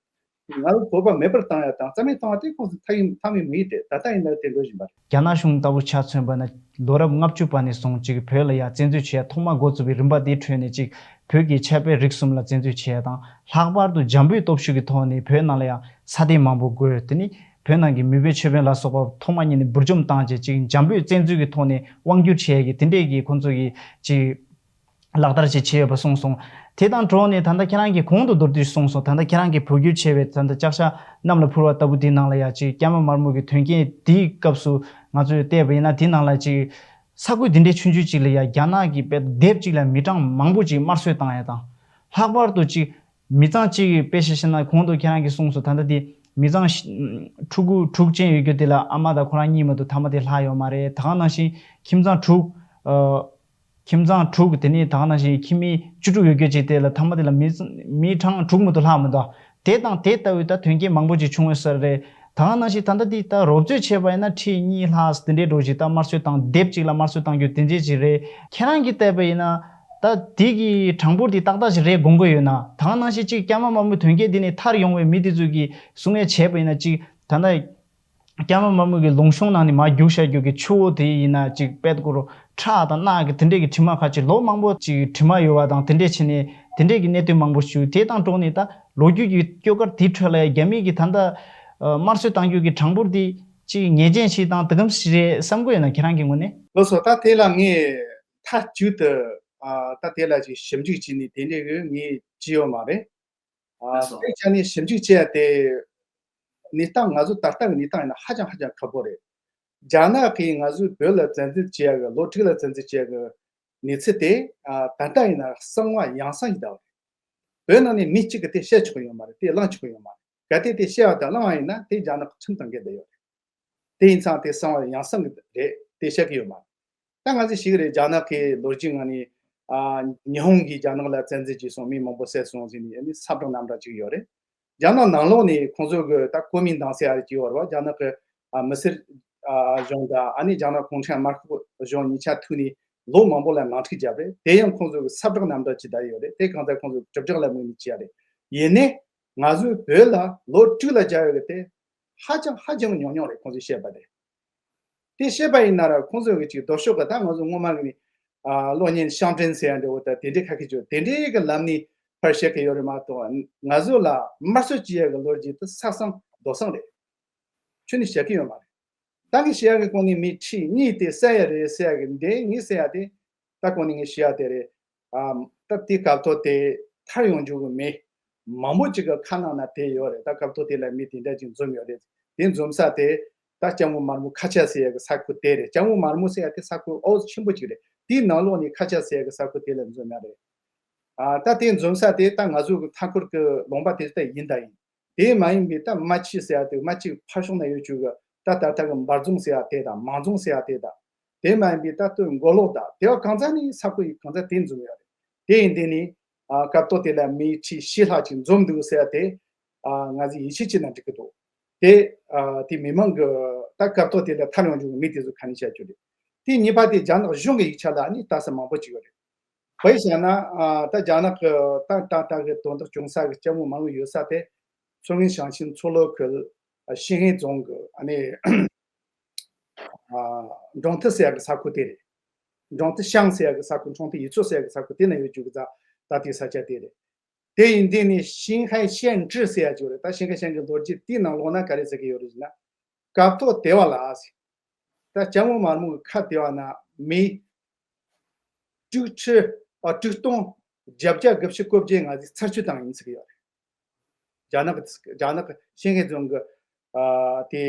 ང་ཚོ་བོད་པ་མེད་པར་བཏང་ཡ་དང་རྩ་མེད་བཏང་བ་དེ་ཁོང་ཚོ་མཐའ་ཡུན་མཐའ་མའི་མི་ཡིན་ཏེ། ད་ལྟ་ཡིན་ན་དེ་འགྲོ་བཞིན་པ་རེད། རྒྱ་ནག་གཞུང་ལྟ་བུ་ཆ་མཚོན་པ་ན། ལོ་རབས་ལྔ་བཅུ་པ་ནས་བཟུང་ཅིག་བོད་ལ་ཡ་བཙན་འཛུལ་བྱས་ཐོག་མ་འགོ་བཙུགས་པའི་རིམ་པ་དེའི་ཁྲོད་ནས་ཅིག་བོད་ཀྱི་ཆབ་དཔལ་རིག་གསུམ་ལ་བཙན་འཛུལ་བྱས་དང་། ལྷག་པར་དུ་འཇམ་པོའི་སྟོབས་ཤུགས་ཀྱི་ཐོག་ནས་བོད་ནང་ལ་ཡ་ས་སྡེ་མང་པོ་བགོས། དེ་ནས་བོད་ནང་གི་མི་བོད་ཆོས་དཔོན་ལ་སོགས་པ་ཐོག་མ་ཉིད་ནས་འབུར་འཇོམས་བཏང་བྱས། ཅིག་འཇམ་པོའི་བཙན་འཛུལ་གྱི་ཐོག་ནས་དབང་བསྒྱུར་བྱས་ཀྱི་དེ་འདྲས་ཀྱི་ཁོང་ཚོ་གི་ཅིག་ལག་བསྟར་ཅིག་བྱས་ཡོད་པ་གསུངས་སོང་། དེ་དང་འགྲོགས་ནས་ད་ལྟ་ཁྱེད་རང་གིས་གོང་དུ་མདོར་བསྡུས་གསུངས་སོང་། ད་ལྟ་ཁྱེད་རང་གིས་བོད་བསྒྱུར་བྱས་པའི་ད་ལྟ་ལྕགས་ཞག་གནམ་ལ་འཕུར་བ་ལྟ་བུ་དེའི་ནང་ལ་ཡ་ཅིག་སྐྱ་མ་དམར་མོ་གི་དོན་རྐྱེན་དེའི་སྐབས་སུ་ང་ཚོས་བལྟས་པ་ཡིན་ན། དེའི་ནང་ལ་ཅིག་ས་ཁུལ་དེ་འདྲའི་ཆུང་ཆུང་ཅིག་ལ་ཡ་རྒྱ་ནག་གིས་དཔེ་སྡེབ་ཅིག་ལ་མི་གྲངས་མང་པོ་ཅིག་དམར་གསོད་བཏང་ཡ་དང་། ལྷག་པར་དུ་ཅིག་མི་ཚང་གཅིག་གི་དཔེ་བཞག་ན། གོང་དུ་ཁྱེད་རང་གིས་གསུངས་སོང་། ད་ལྟ་དེ་མི་ཚང་ཕྲུ་གུ་དྲུག་ཅན་ཡོད་རྒྱུ་དེ་ལ་ཨ་མ་དང་ཁོ་རང་གཉིས་མ་གཏོགས་ཐ་མ་དེ་ལྷག་ཡོད་མ་རེད། ད་ག་ནང་བཞིན་ཁྱིམ་ཚང་དྲུག་ཨ། ཁྱིམ་ཚང་དྲུག་དེ་ནས་ད་ག་ནང་བཞིན་ཁྱིམ་མི་བཅུ་དྲུག་ཡོད་རྒྱུ་ཅིག་དེ་ལ་ཐ་མ་དེ་ལ་མི་མི་གྲངས་དྲུག་མ་གཏོགས་ལྷག་མི་འདུག་དེ་དང་དེ་ལྟ་བུའི་ད་དོན་རྐྱེན་མང་པོ་ཅིག་བྱུང་ཡོད་ས་རེད། ད་ག་ནང་བཞིན་ད་ལྟ་འདི་ད་རོབ་ཚོད་བྱས་པ་ཡིན་ན་ཁྲི་གཉིས་ལྷག་དེ་འདྲའི་འགྲོ་ཅིག་ད་དམར་གསོད་བཏང་། སྡེབ་ཅིག་ལ་དམར་གསོད་བཏང་རྒྱུ་དེ་འདྲའི་ཅིག་རེད། ཁྱེད་རང་གིས་བལྟས་པ་ཡིན་ན་ད་དེ་གི་གྲངས་འབོར་དེ་ཏག་ཏག་ཅིག་རེད་དགོངས་ཀྱི་ཡོད་ན། ད་ག་ནང་བཞིན་ཅིག་སྐྱ་མ་དམར་མོའི་དོན་རྐྱེན་དེ་ནས་ཐར་ཡོང་བའི་མི་དེ་ཚོ་གིས་གསུང་ཡ་བྱས་པ་ཡིན་ན། ཅིག་ད་ལྟ་སྐྱ་མ་དམར་མོ་གི་ལུང་གཤོང་ནང་ནས་མར་རྒྱུགས་བཞག་རྒྱུ་གི་ཆུ་བོ་དེ་ཡིན་ན། ཅིག་དཔེ་སྐོར་ཁྲག་དང་རྣག་གི་དེ་འདྲས་ཀྱི་དྲི་མ་ཁ་ཅིག་ལོ་མང་པོ་ཅིག་དྲི་མ་ཡོད་པ་དང་། དེ་འདྲས་བྱས་ནས་དེ་འདྲས་ཀྱི་གནད་དོན་མང་པོ་བྱུང་། དེ་དང་འགྲོགས་ནས་ད་ལོ་རྒྱུས་ཀྱི་སྐྱོ་གར་དེའི་ཁྲོད་ལ་རྒྱ་མི་གིས་ད་ལྟ་དམར་གསོད་བཏང་རྒྱུ་གི་གྲངས་འབོར་དེ་ཅིག་ངེས་ཅན་ཞིག་དང་དེ་གམ་ཞིག་རེད་བསམ་གྱི་ཡོད་ན། ཁྱེད་རང་གི་ངོས་ནས། ལགས་སོ། ད་དེ་ལ་ངས་མཐའ་གཅིག་ཏུ་ཨ་ད་དེ་ལ་ཅིག་ཞིབ་འཇུག་བྱས་ནས་དེ་འདྲས་ཀྱི་ངས་བྱས་ཡོད་མ་རེད། ཨ། ལགས་སོ། དེའི་ཆ་ནས་ཞིབ་འཇུག་བྱས་ཏེ། གནས་སྟངས་ང་ཚོ་ད་ལྟ་གི་གནས་སྟངས་ཡིན་ན་ཧ་ཅང་ཧ་ཅང་ཁག་པོ་རེད། རྒྱ་ནག་གིས་ང་ཚོའི་བོད་ལ་བཙན་འཛུལ་བྱས་ཡག་གི་ལོ་དྲུག་ལ་བཙན་འཛུལ་བྱས་ཡག་གི་གནས་ཚུལ་དེ། ཨ། ད་ལྟ་ཡིན་ན་གསང་བ་ཡང་གསང་ཞིག་བསྡད་པ་རེད། བོད་ནང་ནས་མི་གཅིག་གིས་དེ་བཤད་ཆོག་གི་ཡོད་མ་རེད། དེ་གླེང་ཆོག་གི་ཡོད་མ་རེད། གལ་ཏེ་དེ་བཤད་པ་དང་གླེང་བ་ཡིན་ན་དེ་རྒྱ་ནག་གི་ཁྲིམས་དང་འགལ་བསྡད་ཡོད་རེད། དེ་ཡིན་ཙང་དེ་གསང་བ་ཡང་གསང་གི་རེད། དེ་བཤད་གི་ཡོད་མ་རེད། ད་ང་ཚོས་ཤེས་ཀྱི་རེད། རྒྱ་ནག་གི་ལོ་རྒྱུས་ནང་ནས། ཨ། ཉི་ཧོང་གིས་རྒྱ་ནག་ལ་བཙན་འཛུལ་བྱས་སོང་། མི་མང་པོ་བསད་སོང་ཟེར་ནས་ཨ་ནི་ས་བསྒྲགས་གནམ་བསྒྲགས་བྱེད་ཀྱི་ཡོད་རེད། རྒྱ་ནག་ནང་ལོགས་ནས་ཁོང་ཚོ་གི་ད་ཀོ་མིན་ཏང་ཟེར་ཡ་ཅིག་ཡོད་རེད་པ། རྒྱ་ནག་གི། ཨ། མི་སེར། ཨ། གཞུང་དང་། ཨ་ནི་རྒྱ་ནག་གུང་ཁྲན་དམར་ཤོག་གཞུང་གཉིས་ཆ་ཐུག་ནས་ལོ་མང་པོ་ལ་ནང་འཁྲུག་བརྒྱབ་རེད། དེ་ཡང་ཁོང་ཚོ་གི་ས་བསྒྲགས་གནམ་བསྒྲགས་བྱས་བསྡད་ཡོད་རེད། དེ་གང་ལྟར་ཁོང་ཚོ་གི་དྲིལ་བསྒྲགས་ལ་དམིགས་ནས་བྱས་རེད། ཡིན་ནའི་ང་ཚོའི་བོད་ལ་ལོ་དྲུག་ལ་བརྒྱབ་ཡོད་གི་དེ་ཧ་ཅང་ཧ་ཅང་ཉུང་ཉུང་རེད། ཁོང་ཚོས་བཤད་པ་དེ། དེ་བཤད་པ་ཡིན་ན་ར་ཁོང་ཚོ་གི་ཅིག་ལྡོག་ཕྱོགས་གི། ད་ང་ཚོ་སྔོན་མ་གི་ནི། ཨ། གློག་བརྙན་ཤང་ཀྲན་ཟེར་ཡ་འདྲ་བོ་དང་དེ་འདྲའི་ཁ་ཤས་ཅིག་དེ་འདྲའི་གི་ལམ་ནས་ཕར་བཤད་གི་ཡོད་རེད་མ་གཏོགས། ང་ཚོ་ལ་དམར་གསོད་བྱེད་ཡ་གི་ལོ་རྒྱུས་དེ་ས་གསང་རྡོ་གསང་རེད། ཁྱོན་ནས་བཤད་གི་ཡོད་མ་རེད། ད་ངས་བཤད་ཡ་གི་གོང་ནས་མི་ཁྲི་གཉིས་དེ་བསད་ཡ་རེད་ཟེར་ཡ་གི་འདི་ངས་ཟེར་ཡ་དེ། ད་གོང་ནས་ངས་བཤད་ཡ་དེ་རེད། ཨ། ད་དེ་སྐབས་ཐོག་དེ་ཐར་ཡོང་རྒྱུ་གི་མི་མང་པོ་ཅིག་གི་ཁ་ནང་ན་དེ་ཡོད་རེད། ད་སྐབས་ཐོག་དེ་ལ་མི་དེ་འདྲ་ཅིག་འཛོམས་ཡོད་རེད། དེ་འཛོམས་ས་དེ་ད་ལྕམ་མོ་དམར་མོ་ཁ་ཆེ་ཟེར་ཡ་གི་ས་ཁུལ་དེ་རེད། ལྕམ་མོ་དམར་མོ་ཟེར་ཡ་དེ་ས་ཁུལ་ཨོ་ཆེན་པོ་ཅིག་རེད། དེའི་ནང་ལོགས་ནས་ཁ་ཆེ་ཟེར་ཡ་གི་ས་ཁུལ་དེ་ལ་འཛོམས་ཡ་རེད། ཨ། ད་དེ་འཛོམས་ས་དེ་ད་ང་ཚོ་གི་མཐའ་འཁོར་གི་ལུང་པ་དེ་ད་ཡིན་ད་ཡིན། དེ་མ་ཡིན་པའི་ད་རྨ་ཆུ་ཟེར་ཡ་དེ། རྨ་ཆུ་ཕར་ཕྱོགས་ན་ཡོད་ཆུ་གི་ད་ད་ལྟ་གི་འབར་རྫོང་ཟེར་ཡ་དེ་དང་། མང་རྫོང་ཟེར་ཡ་དེ་དང་། དེ་མ་ཡིན་པའི་ད་སྟོད་མགོ་ལོག་དང་། དེ་བ་གང་ཚ་ནི་ས་ཁུལ་ཡིན། གང་ཚ་དེ་འཛོམས་ཡོད་རེད། དེ་ཡིན་དེ་ནི། ཨ། སྐབས་ཐོག་དེ་ལ་མི་ཁྲི་བཞི་ལྷག་ཅིག་འཛོམས་འདུག་ཟེར་ཡ་དེ། ཨ། ང་ཚོས་ཡིད་ཆེས་བྱས་ན་འགྲིག་གི་འདུག་དེ། ཨ། དེ་མི་མང་གི་ད་སྐབས་ཐོག་དེ་ལ་ཐར་ཡོང་རྒྱུ་གི་མི་དེ་ཚོ་ཁ་ནས་བཤད་རྒྱུ་རེད། དེ་གཉིས་པ་དེ་རྒྱ་ནག་གཞུང་གི་ཡིག་ཆ་ལ་ནི་ལྟ་ས་མང་པོ་ཅིག་ཡོད་རེད། དཔེ་བཞག་ན། ཨ། ད་རྒྱ་ནག་གི་ད་ད་ལྟ་གི་དོན་དག་བྱུང་ས་གི་ལྕམ་མོ་དམར་མོ་ཡོད་ས་དེ། མཚོ་སྔོན་ཞིང་ཆེན་མཚོ་ལྷོ་ཁུལ། ཨ་ཤིན་ཧེ་རྫོང་གི་ཨ་ནི་ཨ་འབྲོང་ཐི་ཟེར་ཡག་གི་ས་ཁུལ་དེ་རེད། འབྲོང་ཐི་ཤང་ཟེར་ཡག་གི་ས་ཁུལ་འབྲོང་ཐི་ཡུལ་ཚོ་ཟེར་ཡག་གི་ས་ཁུལ་དེ་ན་ཡོད་རྒྱུ་གི་ད་ད་དེ་ས་ཆ་དེ་རེད། དེ་ཡིན་དུས་ནི་ཤིན་ཧེ་ཤན་ཀྲི་ཟེར་ཡག་ཅིག་ཡོད་རེད། ད་ཤིན་ཧེ་ཤན་གྱི་ལོ་རྒྱུས་དེའི་ནང་ལོགས་ན་ག་རེ་ཟེར་གི་ཡོད་རེད་ཟེར་ན། སྐབས་ཐོག་དེ་བ་ལ་ཟེར། ད་ལྕམ་མོ་དམར་མོ་གི་ཁ་དེ་བ་ན་མི་དྲུག་ཁྲི་ཨ་དྲུག་སྟོང་བརྒྱད་བརྒྱ་དགུ་བཅུ་གོ་བརྒྱད་ང་ཚོས་ཚར་གཅོད་བཏང་ཡིན་ཟེར་གི་ཡོད་རེད། རྒྱ་ནག་གི་རྒྱ་ནག་གི་ཤིན་ཧེ་རྫོང་གི་ཨ་དེ་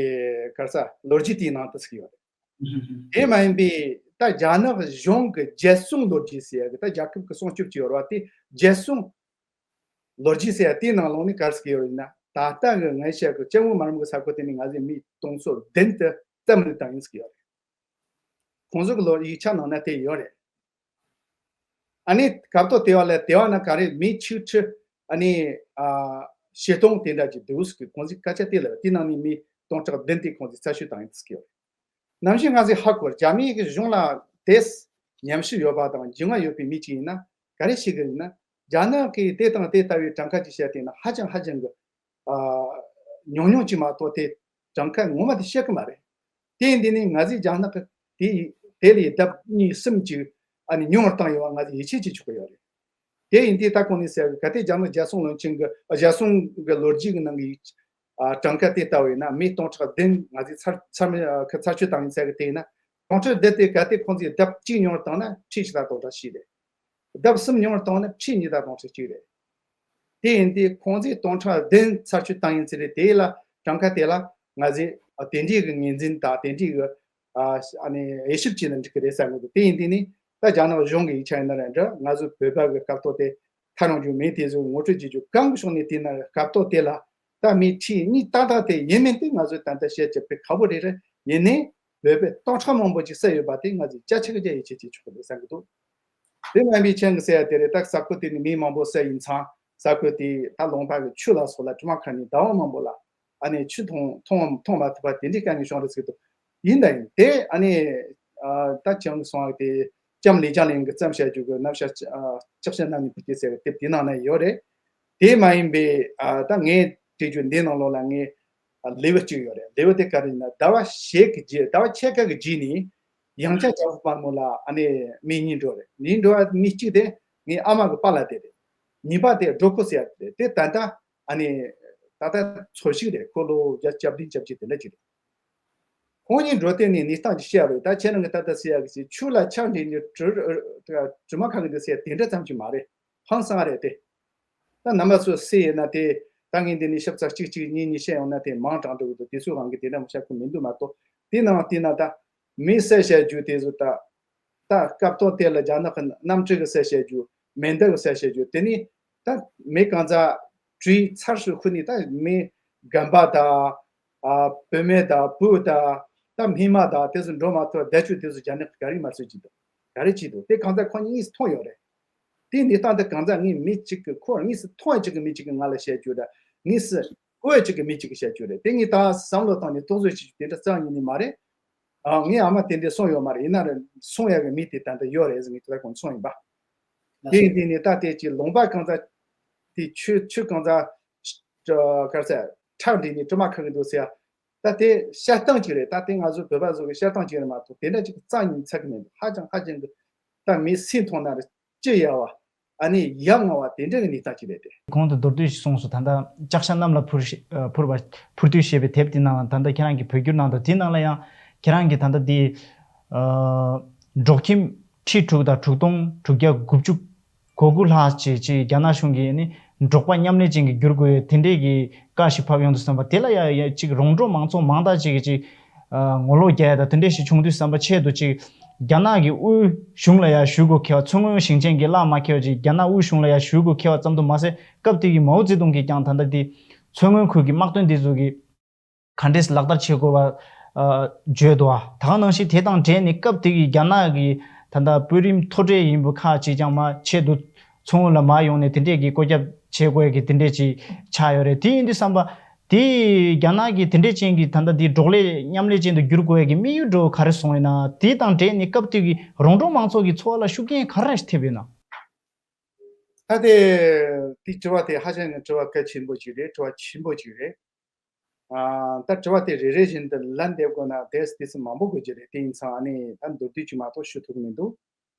ག་རེ་ཟེར་ལོ་རྒྱུས་དེའི་ནང་དུ་ཟེར་གི་ཡོད་རེད། དེ་མ་ཡིན་པའི་ད་རྒྱ་ནག་གཞུང་གི་རྒྱལ་སྲུང་ལོ་རྒྱུས་ཟེར་ཡག་གི་ད་རྒྱལ་ཁབ་ཀྱི་སྲུང་སྐྱོབ་ཅིག་ཡོད་རེད་བ། དེ་རྒྱལ་སྲུང་ལོ་རྒྱུས་ཟེར་ཡག་དེའི་ནང་ལོགས་ནས་ག་རེ་ཟེར་གི་ཡོད་རེད་ན། ད་ལྟ་གི་ངས་བཤད་གི་ལྕམ་མོ་དམར་མོ་གི་ས་ཁུལ་དེ་ནས་ང་ཚོས་མི་སྟོང་ཚོ་བདུན་དུ་རྩ་མེད་བཏང་ཡིན་ཟེར་གི་ཡོད་རེད། ཁོང་ཚོ་གི་ལོ་ཡིག་ཆ་ནང་ན་དེ་ཡོད་རེད། ཨ་ནི་སྐབས་ཐོག་དེ་བ་ལ་དེ་བ་ན་ག་རེ་མི་ཆིག་ཁྲི་ཨ་ནི་ཨ་བཞི་སྟོང་དེ་འདྲ་ཅིག་འདུག་ཟེར་གི། ཁོང་ཚོས་སྐད་ཆ་དེ་ལབ། དེ་ནང་ནས་མི་སྟོང་ཕྲག་བདུན་དེ་ཁོང་ཚོས་ཚར་གཅོད་བཏང་ཡིན་ཟེར་གི་ཡོད་རེད། ནམ་ཞིག་ང་ཚོས་ཧ་གོ། རྒྱ་མིའི་གི་གཞུང་ལ་དེ་ཉམས་ཞིབ་ཡོད་པ་དང་རྒྱུས་མངའ་ཡོད་པའི་མི་ཅིག་ཡིན་ན་ག་རེ་ཤེས་གི་ཡིན་ན། རྒྱ་ནག་གིས་དེ་དང་དེ་ལྟ་བུའི་གྲངས་ཀ་ཅིག་བཤད་དེ་ན་ཧ་ཅང་ཧ་ཅང་གི་ཨ་ཉུང་ཉུང་ཅིག་མ་གཏོགས་དེ་གྲངས་ཀ་ངོ་མ་དེ་བཤད་གི་མ་རེད། དེ་ཡིན་དུས་ནི་ང་ཚོས་རྒྱ་ནག་གི་དེ་དེ་ལས་ལྡབ་གཉིས་གསུམ་ཅིག་ཨ་ནི་ཉུང་བར་བཏང་ཡོད་པ་ང་ཚོས་ཡིད་ཆེས་བྱེད་ཆོག་གི་ཡོད་རེད། དེ་ཡིན་དུས་ད་གོང་ནས་ཟེར་གི་གལ་ཏེ་རྒྱ་ནག་རྒྱལ་སྲུང་བློན་ཆེན་གི་རྒྱལ་སྲུང་གི་ལོ་རྒྱུས་ཀྱི་ནང་གི་ཨ་གྲངས་ཀ་དེ་ལྟ་བུ་ཡིན་ན་མི་སྟོང་ཕྲག་བདུན་ང་ཚོས་ཚར་ཚར་མི་ཨ་ཁ་ཚར་གཅོད་བཏང་ཡིན་ཟེར་གི་དེ་ཡིན་ན། སྟོང་ཕྲག་བདུན་དེ་གལ་ཏེ་ཁོང་ཚོས་ལྡབ་གཅིག་ཉུང་བར་བཏང་ན་ཁྲི་ཕྱེད་དང་སྟོང་ཕྲག་གཅིག་རེད། ལྡབ་གསུམ་ཉུང་བར་བཏང་ན་ཁྲི་གཉིས་དང་སྟོང་ཕྲག་གཅིག་རེད། དེ་ཡིན་དུས་ཁོང་ཚོས་སྟོང་ཕྲག་བདུན་ཚར་གཅོད་བཏང་ཡིན་ཟེར་རེད། དེ་ལ་གྲངས་ཀ་དེ་ལ་ང་ཚོས་ཨ་དེ་འདྲའི་གི་ངོས་འཛིན་དང་དེ་འདྲའི་གི་ཨ་ཨ་ནི་དབྱེ་ཞིབ་བྱས་ན་འགྲིག་གི་རེད་བསམ་གི་འདུག་དེ་ཡིན་དུས་ནི་ད་རྒྱ་ནག་གཞུང་གི་ཡིག་ཆ་ཡིན་ན་རེད་འདྲ། ང་ཚོ་བོད་པ་གི་སྐབས་ཐོག་དེ་ཐལ་རང་རྒྱུ་མེད། དེ་ཚོ་ངོ་སྤྲོད་བྱེད་རྒྱུ་གང་གི་ཕྱོགས་ནས་བལྟས་ན་སྐབས་ཐོག་དེ་ལ་ད་མི་ཁྲི་གཉིས་ཏག་ཏག་དེ་ཡིན་མིན་དེ་ང་ཚོས་ད་ལྟ་བཤད་རྒྱུ་དཔེ་ཁག་པོ་རེད། རེད་ཡིན་ནའི་བོད་པའི་སྟོང་ཕྲག་མང་པོ་ཅིག་བསད་ཡོད་པ་དེ་ང་ཚོས་བརྒྱ་ཆ་གི་བརྒྱ་ཡིད་ཆེས་བྱེད་ཆོག་གི་རེད་བསམ་གི་འདུག་དེ་མིན་པའི་ཆེད་དུ་ཟེར་ཡ་དེ་རེད། ད་ས་ཁུལ་དེ་ནས་མི་མང་པོ་བསད་ཡིན་ཙང་ས་ཁུལ་དེ་ད་ལུང་པ་གི་ཆུ་ལ་སོགས་ལ་དྲི་མ་ཁ་ནས་ཟླ་བ་མང་པོ་ལ་ཨ་ནི་ཆུ་འཐུང་འཐུང་འཐུང་མ་ཐུབ་པ་དེ་འདྲའི་དཀའ་ངལ་བྱུང་རེད་ཟེར་གི་འདུག་ཡིན་ད་ཡིན་དེ་ཨ་ནི་ཨ་ད་ཅང་སོང་བ་དེ་ལྕམ་ལི་ཅང་ལིན་གི་བརྩམས་བྱ་རྒྱུ་གི་རྣམ་གཞག་ཨ་ལྕགས་བྱ་རྣམ་གཉིས་པོ་སྐྱེས་ཟེར་བའི་དེབ་དེ་ནང་ན་ཡོད་རེད། དེ་མ་ཡིན་པའི་ཨ་ད་ངས་བྲིས་རྒྱུ་འདི་ནང་ལོགས་ལ་ངས་ལེའུ་གཅིག་ཡོད་རེད། ལེའུ་དེ་ག་རེ་ཡིན་ན་ཟླ་བ་ཞེ་གི་རྗེས་ཟླ་བ་ཕྱེད་ཀ་གི་རྗེས་ནས་ཡང་བསྐྱར་ལྕགས་ཕོ་དཔལ་མོ་ལ་ཨ་ནི་མི་གཉིས་འགྲོ་རེད། མི་འགྲོ་བ་མི་གཅིག་དེ་ངའི་ཨ་མ་གི་པཱ་ལགས་དེ་རེད། གཉིས་པ་དེ་སྒྲོ་ཁོ་ཟེར་ཡ་དེ་རེད། དེ་ད་ལྟ་ཨ་ནི་ད་ལྟ་འཚོ་བཞུགས་རེད། ཁོ་ལོ་བརྒྱད་ཅུ་གྱ་བདུན་གྱ་བརྒྱད་དེ་འདྲ་ཅིག་རེད། ཁོང་གཉིས་འགྲོ་དེ་ནས་གནས་སྟངས་ཅིག་བཤད་རེད། ད་ཁྱེད་རང་གི་ད་ལྟ་ཟེར་ཡ་གི་ཆུ་ལ་ཆར་འདྲེས་ནས་དྲི་དྲི་མ་ཁ་གི་འདུག་ཟེར་ཡ་དེ་འདྲ་ཙམ་ཅིག་མ་རེད། ཧང་སང་རེད་དེ། ད་རྣམ་པ་ཚོ་སུ་ཡིན་ན་དེ་ད་ངས་འདི་ནས་ཞིབ་ཚགས་གཅིག་གཅིག་གཉིས་གཉིས་བཤད་ཡོང་ན་དེ་མང་དྲགས་འགྲོ་གི་འདུག་དེ་ཚོའི་དབང་གིས་དེ་འདྲ་མི་བཤད་ཁུལ་མི་འདུག་མ་གཏོགས་དེ་ནང་དེ་ན་ད་མི་བསད་བྱ་རྒྱུ་དེ་ཚོ་ད་ད་སྐབས་ཐོག་དེ་ལ་རྒྱ་ནག་གི་གནམ་གྲུ་གི་བསད་བྱ་རྒྱུ་མེ་མདའ་གི་བསད་བྱ་རྒྱུ་དེ་ནི་ད་མི་གང་ཚ་གྲུའི་ཚར་སུ་ཁུ་ནི་ད་མི་རྒན་པ་ད་ཨ་བུད་མེད་ད་བུ་ད་ད་སྨིན་མ་ད་དེ་ཚོ་འགྲོ་མ་ཐུབ་བསྡད་རྒྱུ་དེ་ཚོ་རྒྱ་ནག་གི་ག་རེ་མ་བཟོས་ཀྱི་འདུག་ག་རེ་བྱས་འདུག་དེ་གང་ཚ་ཁོ་གཉིས་མཐོང་ཡོད་རེད། དེ་འདི་སྟངས་དེ་གང་ཚ་ངས་མི་གཅིག་གི་ཁོ་དངོས་སུ་མཐོང་བ་གཅིག་གི་མི་གཅིག་གི་ང་ལ་བཤད་རྒྱུ་རེད། དངོས་སུ་གོ་བ་གཅིག་གི་མི་གཅིག་གི་བཤད་རྒྱུ་རེད། དེ་ངས་ད་བསམ་བློ་བཏང་ནས་རྟོག་བཟོ་བྱེད་རྒྱུ་དེ་འདྲ་རྩ་ཡིན་ནི་མ་རེད། ཨ་ངའི་ཨ་མ་དེ་འདྲས་གསུངས་ཡོད་མ་རེད། ཡིན་ན་རེད་གསུང་ཡག་གི་མི་དེ་ད་ལྟ་ཡོད་རེད་ཟེར་ངས་དེ་ལ་ཁོང་གསུངས་ཡིན་པ། དེ་ཡིན་དུས་ནས་ད་ལྟའི་ཅིག་ལུང་པ་གང་ཚ་དེ་ཆུ་ཆུ་གང་ཚ་གར་ཚ་ཁྲག་འདྲེས་ནས་དྲི་མ་ཁ་གི་འདུག་ཟེར་ཡ། ད་དེ་བཤད་སྟངས་ཅིག་རེད། ད་དེ་ང་ཚོ་བོད་པ་ཚོ་གི་བཤད་སྟངས་ཅིག་རེད་མ་གཏོགས་དེ་འདྲ་ཅིག་རྩ་ཉིད་ཚད་གི་མི་འདུག་ཧ་ཅང་ཧ་ཅང་གི་ད་མི་སེམས་མཐོང་ན་རེ་ལྕི་ཡ་བ་ཨ་ནི་ཡ་ང་བ་དེ་འདྲ་གི་གནས་སྟངས་ཅིག་རེད་དེ། གོང་དུ་མདོར་བསྡུས་ཤིག་གསུངས་སོང་། ད་ལྟ་ལྕགས་བྱ་གནམ་ལ་འཕུར་ཞེས་ཨ་འཕུར་བ་འཕུར་དུས་ཞེས་པའི་དེབ་དེ་ནང་ལ་ད་ལྟ་ཁྱེད་རང་གིས་བོད་བསྒྱུར་གནང་འདུག་དེ་ནང་ལ་ཡང་ཁྱེད་རང་གིས་ད་ལྟ་དེ་ཨ་འབྲོག་ཁྱིམ་ཁྲི་དྲུག་དང་དྲུག་སྟོང་དྲུག་བརྒྱ་དགུ་བཅུ་གོ་དགུ་ལྷག་ཅིག་ཅིག་རྒྱ་ནག་གཞུང་གིས་ནི་འབྲོག་པ་མཉམ་ལས་ཅན་གྱི་བསྒྱུར་དགོས་ཡོད་དེ་འདྲས་ཀྱི་བཀའ་ཞིག་ཕབ་ཡོང་དུས་ཙམ་པ་དེ་ལ་ཡ་ཡ་ཅིག་རོང་འབྲོག་མང་ཚོགས་མང་དག་ཅིག་གིས་ཅིག་ཨ་ངོ་ལོག་རྒྱག་ཡ་དང་དེ་འདྲས་ཞིག་བྱུང་དུས་ཙམ་པ་ཆེད་དུ་ཅིག་རྒྱ་ནག་གི་དབུས་གཞུང་ལ་ཡ་ཞུ་དགོས་ཁེལ་བ། མཚོ་སྔོན་ཞིང་ཆེན་གྱི་གླགས་མ་ཁེལ་བ་ཅིག་རྒྱ་ནག་དབུས་གཞུང་ལ་ཡ་ཞུ་དགོས་ཁེལ་བ་ཙམ་དུ་མ་ཟད་སྐབས་དེ་གི་མའོ་ཙེ་ཏུང་གིས་ཀྱང་ད་ལྟ་དེ་མཚོ་སྔོན་ཁུལ་གྱི་དམག་དོན་དེ་ཚོ་གི་ག་འདྲས་ལག་བསྟར་བྱེད་དགོས་པ་ཨ་བརྗོད་འདུག་ད་ག་ནང་བཞིན་དེ་དང་འབྲེལ་ནས་སྐབས་དེ་གི་རྒྱ་ནག་གི་ད་ལྟ་དཔོན་རིགས་མཐོ་གྲས་ཡིན་པ་ཁག་ཅིག་ཀྱང་མར་ཆེད་དུ་མཚོ་སྔོན་ལ་མར་ཡོང་ནས་དེ་འདྲས་ཀྱི་བཀོད་ཁྱབ་བྱེད་དགོས་ཀྱི་དེ་འདྲས་ཅིག་ཆགས་ཡོད་རེད། དེ་ཡིན་དུས་ཙམ་པ་དེ་རྒྱ་ནག་གི་དེ་འདྲས་ཅན་གྱི་ད་ལྟ་དེ་འབྲོག་ལས་མཉམ་ལས་ཅན་དུ་བསྒྱུར་དགོས་ཀྱི་དམིགས་ཡུལ་འདྲ་བོ་ག་རེ་བཟུང་ཡོད་ན། དེ་དང་འབྲེལ་ནས་སྐབས་དེ་གི་རོང་འབྲོག་མང་ཚོགས་ཀྱི་འཚོ་བ་ལ་ཤུགས་རྐྱེན་ག་རེ་ཐེབས་ཡོད་ན། ད་དེ་དེ་དྲི་བ་དེ་ཧ་ཅང་གི་དྲི་བ་གལ་ཆེན་པོ་ཅིག་རེད། དྲི་བ་ཆེན་པོ་ཅིག་རེད། ཨ་ད་དྲི་བ་དེ་རེ་རེ་བཞིན་དུ་ལན་འདེབས་དགོས་ན་དེ་དུས་ཚོད་མང་པོ་དགོས་ཀྱི་རེད། དེ་ཡིན་ཙང་ཨ་ནི་ད་མདོར་བསྡུས་ཅིག་མ་གཏོགས་ཞུ་ཐུབ་ཀྱི་མི་འདུག་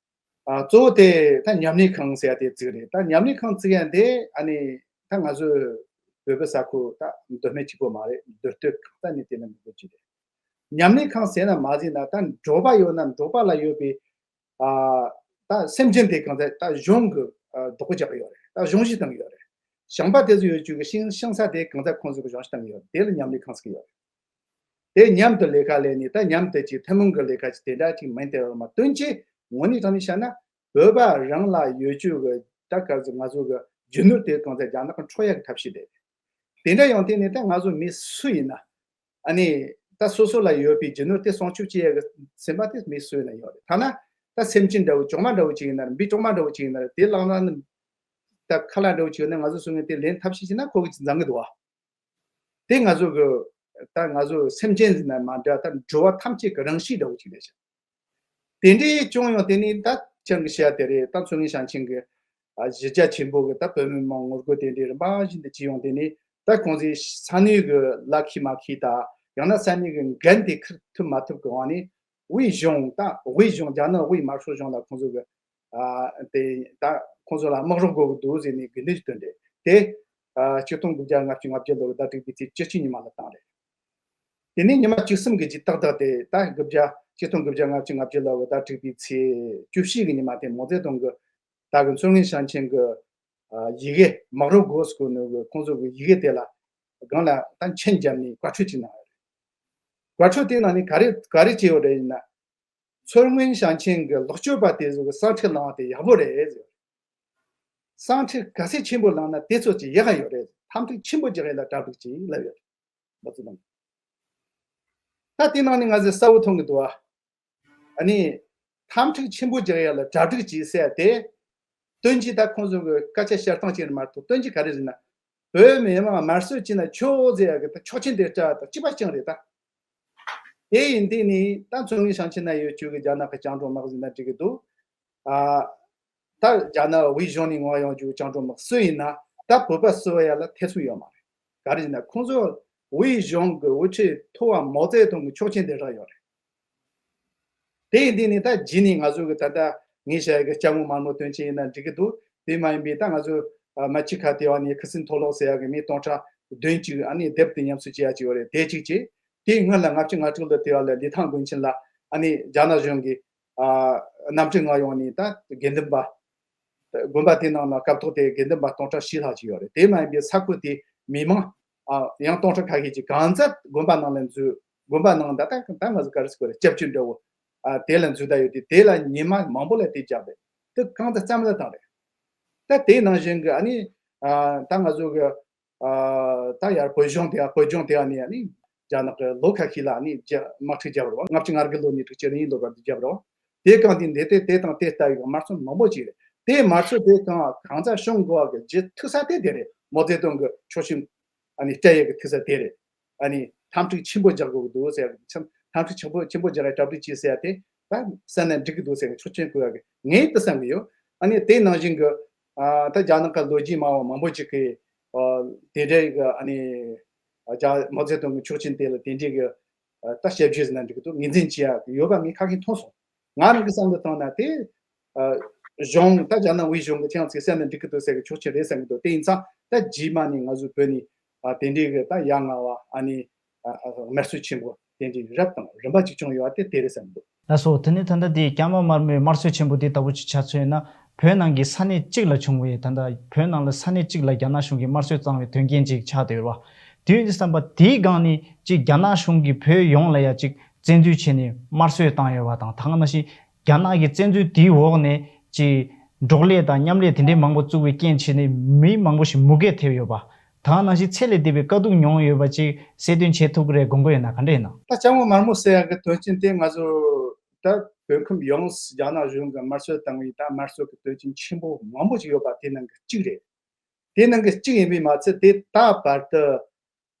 ཨ་གཙོ་བོ་དེ་ད་ཉམས་ལེན་ཁང་ཟེར་ཡ་དེ་ཅིག་རེད། ད་ཉམས་ལེན་ཁང་བཙུགས་ཡ་དེ་ཨ་ནི་ད་ང་ཚོའི་བོད་པའི་ས་ཁུལ་ད་མདོ་སྨད་གཅིག་པོ་མ་རེད། མདོ་སྟོད་གང་ས་ནས་དེ་ལ་མི་དགོས་ཀྱི་རེད། ཉམས་ལེན་ཁང་ཟེར་ན་མ་ཟིན་ན་ད་འབྲོག་པ་ཡོད་ན་འབྲོག་པ་ལ་ཡོད་པའི་ཨ་ད་སེམས་ཅན་དེ་གང་ཚད་ད་གཞུང་གི་ཨ་བདག་པོ་རྒྱག་གི་ཡོད་རེད། ད་གཞུང་བཞེས་བཏང་གི་ཡོད་རེད། ཞིང་པ་དེ་ཚོ་ཡོད་རྒྱུ་གི་ཞིང་ཞིང་ས་དེ་གང་ཚད་ཁོང་ཚོ་གི་གཞུང་བཞེས་བཏང་གི་ཡོད་རེད། དེ་ལ་ཉམས་ལེན་ཁང་ཟེར་གི་ཡོད་རེད། དེ་མཉམ་དུ་ལས་ཀ་ལས་ནས་ད་མཉམ་དུ་ཅིག་ཐུན་མོང་གི་ལས་ཀ་ཅིག་དེ་འདྲ་ཅིག་མིན། དེ་བར་མ་སྟོན་ཆེ་དངོས་གནས་དྲང་ནས་བཤད་ན་བོད་པ་རང་ལ་ཡོད་རྒྱུ་གི་ད་ག་ཚོད་ང་ཚོ་གི་རྒྱུ་ནོར་དེ་གང་ཚད་རྒྱ་ནག་གི་འཕྲོག་ཡག་གི་ཐབས་ཤེས་རེད། དེ་འདྲ་ཡོང་དུས་ནས་ད་ང་ཚོ་མི་སུ་ཡིན་ན། ཨ་ནི་ད་སོ་སོ་ལ་ཡོད་པའི་རྒྱུ་ནོར་དེ་སྲུང་སྐྱོབ་བྱེད་ཡག་གི་སེམས་པ་དེ་མི་སུ་ཡིན་ན་ཡོད་རེད། ཐ་ན་ད་སེམས་ཅན་འདྲ་བོ་གྲོག་མ་འདྲ་བོ་ཅིག་ཡིན་ན་རེད། འབུ་གྲོག་མ་འདྲ་བོ་ཅིག་ཡིན་ན་རེད། དེ་བླངས་ན་ནི་ད་ཁ་ལག་འདྲ་བོ་ཅིག་ཡོད་ན་ང་ཚོ་སུ་ངན་དེ་ལེན་ཐབས་ཤེས་བྱས་ན་ཁོ་གི་ཅིག་འཛིན་གི་འདུག་བ། དེ་ང་ཚོ་གི་ད་ང་ཚོ་སེམས་ཅན་ཟེར་ན་མ་འདྲ། ད་འགྲོ་བ་ཐམས་ཅད་ཀྱི་རང་གཤིས་འདྲ་བོ་ཅིག་རེད་ཤག་དེ་འདྲའི་བྱུང་ཡོང་དེ་ནི་ད་ཁྱེད་ཀྱི་བཤད་དེ་རེད། ད་མཚོ་སྔོན་ཞིང་ཆེན་གྱི་ཨ་གཞི་རྒྱ་ཆེན་པོ་གི་ད་བོད་མི་མང་ངོ་རྒོལ་དེ་འདྲའི་རིམ་པ་བཞིན་དུ་བྱས་ཡོང་དེ་ནི་ད་ཁོང་ཚོས་ས་གནས་ཀྱི་ལ་ཁེལ་མ་ཁེལ་ད་ཡང་ན་ས་གནས་ཀྱི་འགན་དེ་འཁུར་ཐུབ་མ་ཐུབ་ཀྱི་དབང་ནས་དབུས་གཞུང་ད་དབུས་གཞུང་རྒྱ་ནག་དབུས་དམར་ཤོག་གཞུང་ལ་ཁོང་ཚོ་གི་ཨ་དེ་ད་ཁོང་ཚོ་ལ་དམག་རོགས་དགོས་ཀྱི་འདུག་ཟེར་ནས་དགོས་འདུན་ཞིག་བཏོན་ཏེ། དེ་ཨ་ཆིག་སྟོང་དགུ་བརྒྱ་ལྔ་བཅུ་ང་བརྒྱད་ལོའི་ཟླ་དྲུག་པའི་ཚེས་བཅུ་གཅིག་ཉི་མ་ལ་བཏང་རེད། དེ་ནས་ཉི་མ་བཅུ་གསུམ་གྱི་རྗེས་ཏག་ཏག་དེ་ད་དགུ་བརྒྱ་ཆིག་སྟོང་དགུ་བརྒྱ་ལྔ་བཅུ་ང་བརྒྱད་ལོའི་ཟླ་དྲུག་པའི་ཚེས་བཅུ་བཞི་གི་ཉི་མ་དེ་མའོ་ཙེ་ཏུང་གི་ད་གི་མཚོ་སྔོན་ཞིང་ཆེན་གྱི་ཨ་ཡི་གེ་དམག་རོགས་དགོས་ཟེར་གོ་ནོ་གི་ཁོང་ཚོ་གི་ཡི་གེ་དེ་ལ་སྒང་ལ་ད་མཆན་བརྒྱབ་ནས་བཀའ་འཁྲོལ་ཅིག་གནང་ཡོད་རེད། བཀའ་འཁྲོལ་དེ་ནང་ནས་ག་རེ་ག་རེ་བྱས་ཡོད་རེད་ཡིན་ན། མཚོ་སྔོན་ཞིང་ཆེན་གྱི་ལོག་སྤྱོད་པ་དེ་ཚོ་གི་སྲོག་ཁྲིམས་བླངས་པ་དེ་ཡག་པོ་རེད་ཟེར། སྲོག་ཁྲིམས་ག་ཚད་ཆེན་པོ་བླངས་ན་དེ་ཚོ་ཅིག་ཡག་ག་ཡོད་རེད། འཐབ་འཁྲུག་ཆེན་པོ་རྒྱག་ཡ་ལ་གྲ་སྒྲིག་ཅིག་ལབ་ཡོད་རེད། མའོ་ཙེ་ཏུང་། ད་དེ་ནང་ནས་ང་ཚོས་གསལ་པོ་མཐོང་གི་འདུག་ཨ། ཨ་ནི། འཐབ་འཁྲུག་ཆེན་པོ་རྒྱག་ཡ་ལ་གྲ་སྒྲིག་བྱེད་ཟེར་ཏེ། དོན་གྱིས་ད་ཁོང་ཚོ་གི་སྐད་ཆ་བཤད་སྟངས་ཅིག་རེད་མ་གཏོགས་དོན་གྱིས་ག་རེ་ཟེར་ན། བོད་མི་མང་དམར་གསོད་བྱས་ན་ཆོག་ཟེར་ཡ་གི་ད་ཆོག་མཆན་དེ་སྤྲད་ད་གཅིག་པ་རྐྱང་རེད་ད། དེ་ཡིན་དུས་ནི་ད་མཚོ་སྔོན་ཞིང་ཆེན་ན་ཡོད་རྒྱུ་གི་རྒྱ་ནག་གི་རྒྱང་སྒྲོག་དམག་ཟེར་ན་འགྲིག་གི་འདུག་ཨ། ད་རྒྱ་ནག་དབུས་གཞུང་ནས་མངགས་ཡོང་རྒྱུ་རྒྱང་སྒྲོག་དམག་སུ་ཡིན་ན་ད་བོད་པ་གསོད་ཡ་ལ་ཐེ་ཚོམ་ཡོད་མ་རེད། ག་རེ་ཡིན་ན་ཁོང་ཚོ་དབུས་གཞུང་གི་དབུ་ཁྲིད་མཐོ་བ་མའོ་ཙེ་ཏུང་གི་ཆོག་མཆན་དེ་རག་ཡོད་རེད། དེ་ཡིན་དུས་ནི་ད་རྗེས་ནས་ང་ཚོ་གི་ད་ལྟ་ངས་བཤད་ཡ་གི་སྐྱ་བོ་དམར་མོ་དོན་ཆེན་ཡིན་ན་འགྲིག་གི་འདུག་དེ་མ་ཡིན་པའི་ད་ང་ཚོ་ཨ་མ་ཅིག་ཁ་དེ་བ་ནས་ཁུ་སིམ་མཐོ་སློབ་ཟེར་ཡ་གི་མི་སྟོང་ཕྲག་བདུན་ཅིག་ཨ་ནི་སྡེབ་དེ་ཉམས་གསོ་བྱེད་ཡ་ཅིག་ཡོད་རེད། དེ་གཅིག་བྱས། དེའི་སྔོན་ལ་ལྔ་བཅུ་ང་དྲུག་ལོ་དེ་བ་ལ་ལི་ཐང་དགོན་ཆེན་ལ་ཨ་ནི་རྒྱ་ནག་གཞུང་གི་ཨ་གནམ་གྲུ་མངགས་ཡོང་ནས་ད་དགེ་འདུན་པ། དགོན་པ་དེའི་ནང་ལ་སྐབས་ཐོག་དེ་དགེ་འདུན་པ་སྟོང་ཕྲག་བཞི་ལྷག་ཅིག་ཡོད་རེད། དེ་མ་ཡིན་པའི་ས་ཁུལ་དེའི་མི་མང་ཨ་ཡང་སྟོང་ཕྲག་ཁ་ཤས་ཅིག་གང་ཚད་དགོན་པ་ནང་ལ་འཛུལ། དགོན་པ་ནང་ད་ལྟ་ད་ང་ཚོ་ག་རེ་ཟེར་དགོས་རེད། སྐྱབས་བཅོལ་འདྲ་བོ་ཨ་དེ་ལ་འཛུལ་བསྡད་ཡོད་དུས་དེ་ལ་ཉི་མ་མང་པོ་ལ་དེ་བརྒྱབ་རེད། དེ་གང་ཚད་རྩ་མེད་ལ་བཏང་རེད། ད་དེའི་ནང་བཞིན་གི་ཨ་ནི་ཨ་ད་ང་ཚོ་གི་ཨ་ད་ཡར་བོད་ལྗོངས་དེ་བོད་ལྗོངས་དེ་ཨ་ནི་ཨ་ནི་རྒྱ་ནག་གི་ལོ་ཁ་ཤས་ལ་ཨ་ནི་རྒྱ་དམག་འཁྲུག་བརྒྱབ་རེད་བ། ལྔ་བཅུ་ང་དགུ་ལོ་ནས་དྲུག་ཅུ་རེ་གཉིས་ལོ་བར་དུ་བརྒྱབ་རེད་བ། དེ་གང་དེ་འདི་ལྟའི་དེ་དང་དེ་ལྟ་བུའི་དམར་གསོད་མང་པོ་ཅིག་རེད། དེ་དམར་གསོད་དེ་གང་གང་ཚ་བྱུང་དགོས་པ་གི་རྒྱུ་ཐུག་ས་དེ་དེ་རེད། མའོ་ཙེ་ཏུང་གི་ཆོག་མཆན་ཨ་ནི་སྤྲད་ཡས་ཀྱི་ཐུག་ས་དེ་རེད། ཨ་ནི་འཐབ་འཁྲུག་ཆེན་པོ་རྒྱག་དགོས་ཀྱི་འདུག་ཟེར་ཡ་གི་འཆམ་འཐབ་འཁྲུག་ཆེན་པོ་ཆེན་པོ་རྒྱག་ཡ་གྲ་སྒྲིག་བྱེད་ཟེར་ཡ་དེ་ད་བསམ་ན་འགྲིག་གི་འདུག་ཟེར་ཡ་གི་ཆོག་མཆན་བཀོད་ཡ་གི་ངས་དེ་བསམ་གི་ཡོད། ཨ་ནི་དེ་ནང་བཞིན་གི་ཨ་ད་རྒྱ་ནག་གི་ལོ་རྒྱུས་སྨྲ་བ་མང་པོ་ཅིག་གིས་ཨ་དེ་འདྲའི་གི་ཨ་ནི་ཨ་རྒྱ་མའོ་ཙེ་ཏུང་གི་ཆོག་མཆན་དེ་ལ་དེ་འདྲའི་གི་ཨ་ད་དཔྱད་བརྗོད་ཟེར་ན་འགྲིག་གི་འདུག་ངོས་འཛིན་བྱེད་ཡ་གི་ཡོད་པ་ངས་ཁ་ཤས་མཐོང་སོང་། ང་རང་གི་བསམ་བློ་བཏང་ན་དེ་ཨ་གཞུང་ད་རྒྱ་ནག་དབུས་གཞུང་གི་ཁྱེད་རང་ཚོས་བསམ་ན་འགྲིག་གི་འདུག་ཟེར་གི་ཆོག་མཆན་རེད་བསམ་གི་འདུག་དེ་ཡིན་ཙང་ད་རྗེས་མ་ནས་ང་ཚོའི་བོད་ནས་ཨ་དེ་འདྲའི་གི་ད་ཡ་ང་བ་ཨ་ནི་ཨ་ཨ་དམར་གསོད་ཆེན་པོ་དེ་འདྲའི་རབ་དང་རིམ་པ་གཅིག་བྱུང་ཡོད་པ་དེ་དེ་རེད་བསམ་གི་འདུག་ལགས་སོ། དེ་ནས་ད་ལྟ་དེ་སྐྱ་མ་དམར་མོའི་དམར་གསོད་ཆེན་པོ་དེ་ལྟ་བུ་ཅིག་ཆགས་ཚུལ་ཡིན་ན་བོད་ནང་གི་ས་གནས་གཅིག་ལ་བྱུང་བའི་ད་ལྟ་བོད་ནང་ལ་ས་གནས་གཅིག་ལ་རྒྱ་ནག་གཞུང་གིས་དམར་གསོད་བཏང་བའི་དོན་རྐྱེན་ཅིག་ཆགས་བསྡད་ཡོད་པ། དུས་ཡུན་དུ་བསམ་པ་དེའི་སྒང་ནས་ཅིག་རྒྱ་ནག་གཞུང་གིས་བོད་ཡོངས་ལ་ཡ་ཅིག་བཙན་འཛུལ་བྱས་ནས་དམར་གསོད་བཏང་ཡོད་པ་དང་། ད་ག་ནང་བཞིན་རྒྱ་ནག་གི་བཙན་འཛུལ་དེའི་འོག་ནས་ཅིག་འབྲོག་ལས་དང་མཉམ་ལས་དེ་འདྲའི་མང་པོ་བཙུགས་པའི་རྐྱེན་བྱས་ནས་མི་མང་པོ་ཞིག་མུ་གེ་ཐེབས་ཡོད་པ། ད་ག་ནང་བཞིན་ཚད་ལས་འདས་པའི་དཀའ་སྡུག་མྱོང་ཡོད་པ་ཅིག་གསལ་སྟོན་བྱེད་ཐུབ་ཀྱི་རེད་དགོངས་ཀྱི་ཡོད་ན་ག་འདྲ་ཡིན་ནམ། ད་སྐྱ་མོ་དམར་མོ་ཟེར་ཡག་གི་དོན་རྐྱེན་དེ་ང་ཚོ་ད་བོད་ཁམས་ཡོངས་སུ་རྒྱ་ནག་གཞུང་གིས་དམར་གསོད་བཏང་བའི་ད་དམར་གསོད་ཀྱི་དོན་རྐྱེན་ཆེན་པོ་མང་པོ་ཞིག་ཡོད་པ་དེ་ནང་གི་གཅིག་རེད། དེ་ནང་གི་གཅིག་ཡིན་པས་མ་ཚད་དེ་ད་བར་དུ་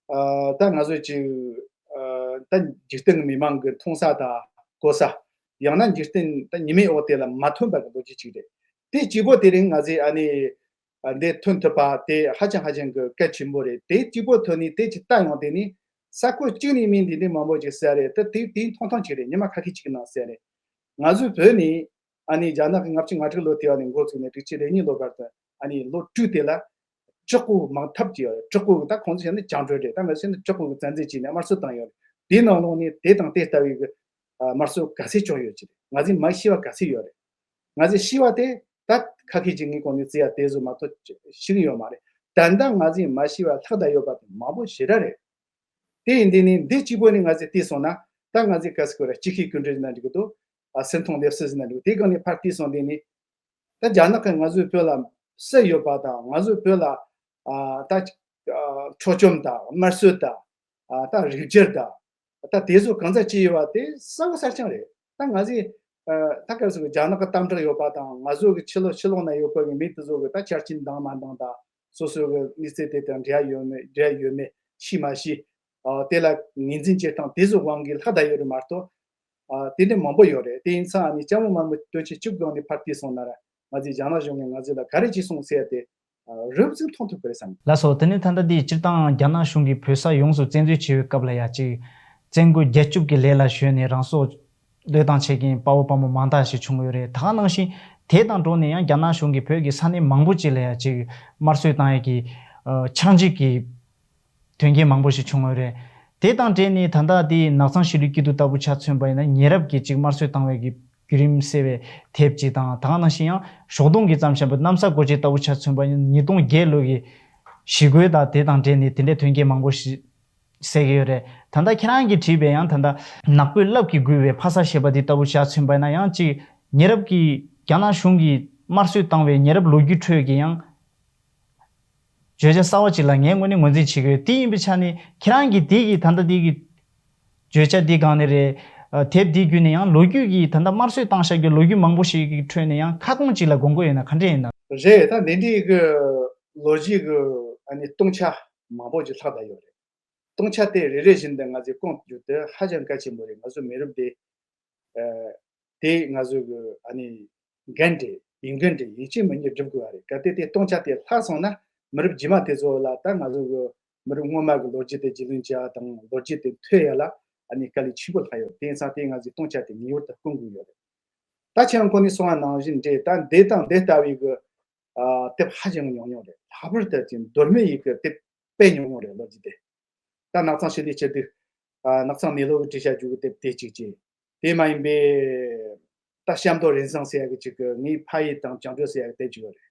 ཨ་ད་ང་ཚོ་ཅིག་ཨ་ད་འཇིག་རྟེན་གྱི་མི་མང་གི་མཐོང་ས་དང་གོ་ས། ཡང་ན་འཇིག་རྟེན་ད་ཉི་མའི་འོག་དེ་ལ་མ་ཐོན་པ་གི་ལོ་རྒྱུས་ཅིག་རེད། དེ་གཅིག་པོ་དེ་རིང་ང་ཚོས་ཨ་ནི་ཨ་འདི་ཐོན་ཐུབ་པ་དེ་ཧ་ཅང་ཧ་ཅང་གི་གལ་ཆེན་པོ་རེད། དེ་གཅིག་པོ་ཐོན་ནས་དེ་ཅིག་ལྟ་ཡོང་དེ་ནི་ ས་ཁུལ་གཅིག་ནས་མི་འདི་འདྲའི་མང་པོ་ཅིག་བསད་རེད། ད་དེ་དེ་ཐུང་ཐུང་ཅིག་རེད། ཉི་མ་ཁ་ཤས་ཅིག་ནང་བསད་རེད། ང་ཚོའི་བོད་ནས་ཨ་ནི་རྒྱ་ནག་གི་ལྔ་བཅུ་ང་དྲུག་ལོ་དེ་བ་ནས་འགོ་བཙུགས་ནས་དྲུག་ཅུ་རེ་གཉིས་ལོ་བར་དུ་ཨ་ནི་ལོ་དྲུག་དེ་ལ་དྲག་པོ་མང་ཐབས་ཀྱི་ཡོད་རེད། དྲག་པོ་གི་ད་ཁོང་ཚོ་བྱས་ན་བཅིངས་འགྲོལ་རེད། ད་ང་ཚོ་བྱས་ན་དྲག་པོ་གི་བཙན་འཛུལ་བྱས་ནས་དམར་གསོད་བཏང་ཡོད་རེད། དེའི་ནང་ལོགས་ནས་དེ་དང་དེ་ལྟ་བུའི་གི་ཨ་དམར་གསོད་ག་ཚད་བྱུང་ཡོད་ཀྱི་རེད། ང་ཚོའི་མ་ཤི་བ་ག་ཚད་ཡོད་རེད། ང་ཚོའི་ཤི་བ་དེ་ད་ཁ་ཤས་ཀྱིས་ངའི་གོང་ནས་བརྩི་ཡ་དེ་ཚོ་མ་གཏོགས་ཤི་གི་ཡོད་མ་རེད། ད་ལྟ་ང་ཚོའི་མ་ཤི་བ་ལྷག་བསྡད་ཡོད་པ་དེ་མང་པོ་ཞེ་དྲག་རེད། དེ་ཡིན་དུས་ནི་འདི་གཅིག་པོ་ནི་ང་ཚོས་བལྟས་སོང་ན། ད་ང་ཚོས་ག་ཟེར་དགོས་རེད། ཅིག་ཤོས་ཀུན་འདྲེན་ཟེར་ན་འགྲིག་གི་འདུག་ཨ་སེམས་མཐོང་ལེབ་སྲིད་ཟེར་ན་འགྲིག་དེ་སྒང་ནས་ཕར་བལྟས་སོང་དུས་ནི། ད་རྒྱ་ནག་གིས་ང་ཚོའི་བོད་ལ་བསད་ཡོད་པ་དང་། ང་ཚོའི་བོད་ལ་ཨ་ད་ཨ་འཕྲོག་བཅོམ་དང་དམར་གསོད་དང་། ཨ་ད་རིགས་སྒྱུར་དང་། ད་དེ་ཚོ་གང་ཚ་ཅི་ཡོད་པ་དེ་གསལ་པོ་གསལ་རྐྱང་རེད། ད་ང་ཚོས་ཨ་ད་ག་རེ་ཟེར་དགོས། རྒྱ་ནག་གི་དམ་དྲག་ཡོད་པ་དང་། ང་ཚོ་གི་ཕྱི་ལོགས་ཕྱི་ལོགས་ན་ཡོད་པའི་མི་དེ་ཚོ་གི་ད་ཆ་རྐྱེན་འདང་མ་འདང་དང་། སོ་སོ་གི་མི་ཚེ་དེ་དང་འབྲེལ་ཡོད་མེད། འབྲེལ་ཡོད་མེད། ཤི་མ་ཤི། ཨ་དེ་ལ་ངོས་འཛིན་བྱེད་སྟངས་དེ་ཚོ་དབང་གིས་ལྷག་བསྡད་ཡོད་རེད་མ་གཏོགས། ཨ་དེ་འདྲ་མང་པོ་ཡོད་རེད། དེ་ཡིན་ཙང་ཨ་ནི་སྐྱ་བོ་དམར་མོ་དོན་ཆེན་བཅུ་སྒང་ནས་ཕར་བལྟས་སོང་ན་ར། ང་ཚོས་རྒྱ་ནག་གཞུང་གིས་ང་ཚོ་ལ་ག་རེ་བྱས་སོང་ཟེར་ཏེ། ཨ་རོབ་ཙམ་མཐོང་ཐུབ་པ་རེད་བསམ། ལགས་སོ། དེ་ནས་ད་ལྟ་འདི་སྤྱིར་བཏང་རྒྱ་ནག་གཞུང་གིས་བོད་ས་ཡོངས་སུ་བཙན་འཛུལ་བྱས་པའི་སྐབས་ལ་ཡ་གཅིག་བཙན་རྒོལ་རྒྱལ་སྐྱོབ་ཀྱི་ལས་ལ་གཞོལ་ནས་རང་སྲོག་བློས་བཏང་བྱེད་མཁན་དཔའ་བོ་དཔའ་མོ་མང་དག་ཞིག་བྱུང་ཡོད་རེད། ད་ག་ནང་བཞིན་དེ་དང་འགྲོགས་ནས་ཡང་རྒྱ་ནག་གཞུང་གིས་བོད་ཀྱི་ས་གནས་མང་པོ་ཅིག་ལ་ཡ་གཅིག་དམར་གསོད་བཏང་ཡས་ཀྱི་ཨ་ཆག་འཇིག་གི་དོན་རྐྱེན་མང་པོ་ཞིག་བྱུང་ཡོད་རེད། དེ་དང་འབྲེལ་ནས་ད་ལྟ་དེ་ནགས་ཚང་གཞིས་ལུས་སྐྱིད་སྡུག་ལྟ་བུ་ཆ་མཚོན་པ་ཡིན་ན། ཉེ་རབས་ཀྱི་གཅིག་དམར་གསོད་བཏང་བའི་གི་བརྒྱུད་རིམ་གསལ་བའི་དེབ་ཅིག་དང་། ད་ག་ནང་བཞིན་ཡང་ཞོགས་དུང་གི་བརྩམས་བཞག་པའི་གནམ་ས་སྒོ་འབྱེད་ལྟ་བུ་ཆ་མཚོན་པ་ཡིན་ན། ཉིས་སྟོང་བརྒྱད་ལོ་གི་ཞི་རྒོལ་དང་དེ་དང་འབྲེལ་ནས་དེ་འདྲའི་དོན་རྐྱེན་མང་པོ་ཞིག་གསལ་གྱི་ཡོད་རེད། ད་ལྟ་ཁྱེད་རང་གིས་བྲིས་པའི་ཡང་ད་ལྟ་ནག་པོའི་རླབས་ཀྱིས་བསྒུལ་བའི་ཕ་ས་ཞེས་པ་འདི་ལྟ་བུ་ཆ་མཚོན་པ་ཡིན་ན། ཡང་གཅིག་ཉེ་རབས་ཀྱི་རྒྱ་ནག་གཞུང་གིས་དམར་གསོད་བཏང་བའི་ཉེ་རབས་ལོ་རྒྱུས་ཁྲོད་ཀྱི་ཡང་བརྗོད་བྱ་གསར་བ་ཅིག་ལ་ངས་དངོས་གནས་ངོས་འཛིན་བྱེད་ཀྱི་ཡོད། དེ་ཡིན་པའི་ཆ་ནས་ཁྱེད་རང་གིས་དེ་གི་ད་ལྟ་དེ་གི་བརྗོད་བྱ་འདི་སྒང་ནས་རེད། ཨ་དེབ་འདི་བརྒྱུད་ནས་ཡང་ལོ་རྒྱུས་ཀྱི་ད་ལྟ་དམར་གསོད་བཏང་བཞག་རྒྱུ་ལོ་རྒྱུས་མང་པོ་ཞིག་གི་ཁྲོད་ནས་ཡང་ཁ་སྐོང་ཅིག་ལ་དགོངས་ཀྱི་ཡོད་ན་ག་འདྲ་ཡིན་ན། རེད། ད་འདི་འདྲའི་གི་ལོ་རྒྱུས་ཀྱི་ཨ་ནི་སྟོང་ཆ་མང་པོ་ཅིག་ལྷག་བསྡད་ཡོད་རེད། སྟོང་ཆ་དེ་རེ་རེ་བཞིན་དུ་ང་ཚོས་སྐོང་རྒྱུ་དེ་ཧ་ཅང་གལ་ཆེན་པོ་རེད། ང་ཚོ་མི་རབས་འདི་ཨ་དེ་ང་ཚོ་གི་ཨ་ནི་འགན་འདྲེ་ཡིན། འགན་འདྲེ་ཡིན་གཅིག་མིན་གཉིས་སྒྲུབ་དགོས་པ་རེད། གལ་ཏེ་དེ་སྟོང་ཆ་དེ་ལྷག་སོང་ན། མི་རབས་རྗེས་མ་དེ་ཚོ་ལ་ད་ང་ཚོ་གི་མི་རབས་སྔོན་མ་གི་ལོ་རྒྱུས་དེ་རྒྱུས་ལོན་བྱེད་ཡ་དང་ལོ་རྒྱུས་དེ་ཐོས་ཡ་ལ་ཨ་ནི་དཀའ་ལས་ཆེན་པོ་ལྷག་ཡོད། དེ་ཡིན་ཙང་དེ་ང་ཚོས་སྟོང་ཆ་དེ་ངེས་པར་དུ་སྐོང་དགོས་ཡོད་རེད། ད་ཁྱེད་རང་ཁོ་ནས་གསུངས་པ་ནང་བཞིན་རེད། ད་འདི་དང་འདི་ལྟ་བུའི་གི་ཨ་དེབ་ཧ་ཅང་ཉུང་ཉུང་རེད། ལྷག་པར་དུ་ཅིག་མདོ་སྨད་ཡིག་གི་དེབ་དཔེ་ཉུང་ཉུང་རེད། ལོ་རྒྱུས་དེ། ད་ནགས་ཚང་གཞིས་ལུས་སྐྱིད་སྡུག་ཨ་ནགས་ཚང་མེ་ལོ་གིས་བྲིས་བཞག་རྒྱུ་གི་དེབ་དེ་གཅིག་བྱས། དེ་མ་ཡིན་པའི་ད་གཤམ་མདོ་རིན་བཟང་ཟེར་ཡ་གི་ཅིག་གི་ངའི་ཕ་ཡུལ་དང་བཅིངས་འགྲོལ་ཟེར་ཡ་གི་དེབ་ཅིག་ཡོད་རེད།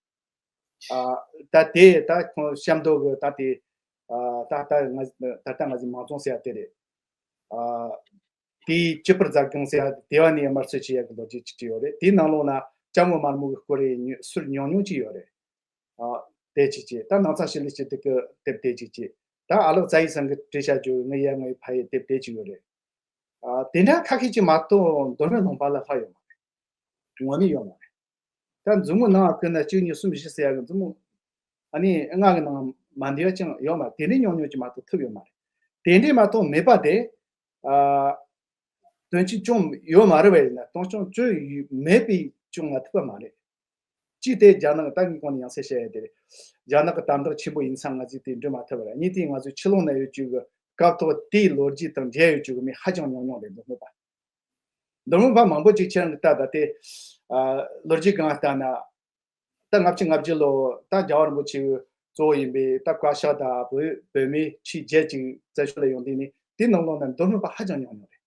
ཨ་ད་དེ་ད་ཁོང་གཤམ་མདོ་གི་ད་དེ་ཨ་ད་ད་ང་ད་ལྟ་ང་ཚོའི་མང་རྫོང་ཟེར་ཡ་དེ་རེད། ཨ་དེའི་སྐྱིད་པར་མཛད་སྒང་ཟེར་ཡ་དེ་བ་ནས་དམར་གསོད་བྱས་ཡ་གི་ལོ་རྒྱུས་ཅིག་བྲིས་ཡོད་རེད། དེའི་ནང་ལོགས་ན་སྐྱ་མོ་དམར་མོ་གི་སྐོར་རེ་ཉུ་ཟུར་ཉུང་ཉུང་ཅིག་ཡོད་རེད། ཨ་དེ་གཅིག་བྱས། ད་ནགས་ཚང་གཞིས་ལུས་སྐྱིད་སྡུག་གི་དེབ་དེ་གཅིག་བྱས། ད་ཨ་ལགས་རྩ་ཡིག་ཚང་གིས་བྲིས་བཞག་རྒྱུ་ངའི་ཡ་ངའི་ཕ་ཡུལ་དེབ་དེ་གཅིག་ཡོད་རེད། ཨ་དེ་འདྲ་ཁ་ཤས་ཅིག་མ་གཏོགས་མདོ་སྨད་ལུང་པ་ལ་ལྷག་ཡོད་མ་རེད། དངོས་གནས་ཡོད་མ་རེད། ད་མཛུབ་མོ་ནང་བཀོད་ན་གཅིག་གཉིས་གསུམ་བཞི་ཟེར་ཡ་གི་མཛུབ་མོ་ཨ་ནི་ལྔ་གི་ནང་མ་འདུས་པ་ཅང་ཡོད་མ་རེད། དེ་འདྲའི་ཉུང་ཉུང་ཅིག་མ་གཏོགས་ཐུབ་ཡོད་མ་རེད། དེ་འདྲའི་མ་གཏོགས་མེད་པ་དེ། ཨ་དོན་གཅིག་སྐྱོན་ཡོད་མ་རེད་པས་ན། དོན་སྐྱོན་བཅོས་ཡོད་མེད་པའི་སྐྱོན་ང་ཐུབ་པ་མ་རེད། གཅིག་དེ་རྒྱ་ནག་ད་ངས་གོང་ནས་ཡང་སེ་བཤད་ཡ་དེ་རེད། རྒྱ་ནག་གི་དམ་དྲག་ཆེན་པོ་ཡིན་ཙང་ང་ཚོས་དེ་འགྲོ་མ་ཐུབ་པ་རེད། གཉིས་དེ་ང་ཚོའི་ཕྱི་ལོགས་ན་ཡོད་རྒྱུ་གི་སྐབས་ཐོག་དེའི་ལོ་རྒྱུས་དང་འབྲེལ་ཡོད་རྒྱུ་གི་མི་ཧ་ཅང་ཉུང་ཉུང་རེད། མདོ་སྨད་པ། མདོ་སྨད་པ་མང་པོ་ཅིག་ཁྱེད་རང་གི་ལྟ་ད་དེ་ཨ་ལོ་རྒྱུས་སྒང་ལྟ་ན། ད་ལྔ་བཅུ་ང་བརྒྱད་ལོ་ད་རྒྱལ་བ་རིན་པོ་ཆེ་གཙོ་བོ་ཡིན་པའི་ད་བཀའ་ཤག་དང་བོད་བོད་མི་ཁྲི་བརྒྱད་ཅིག་བཙན་བྱོལ་ལ་ཡོང་དུས་ནི་དེའི་ནང་ལོགས་ན་མདོ་སྨད་པ་ཧ་ཅང་ཉུང་ཉུང་རེད།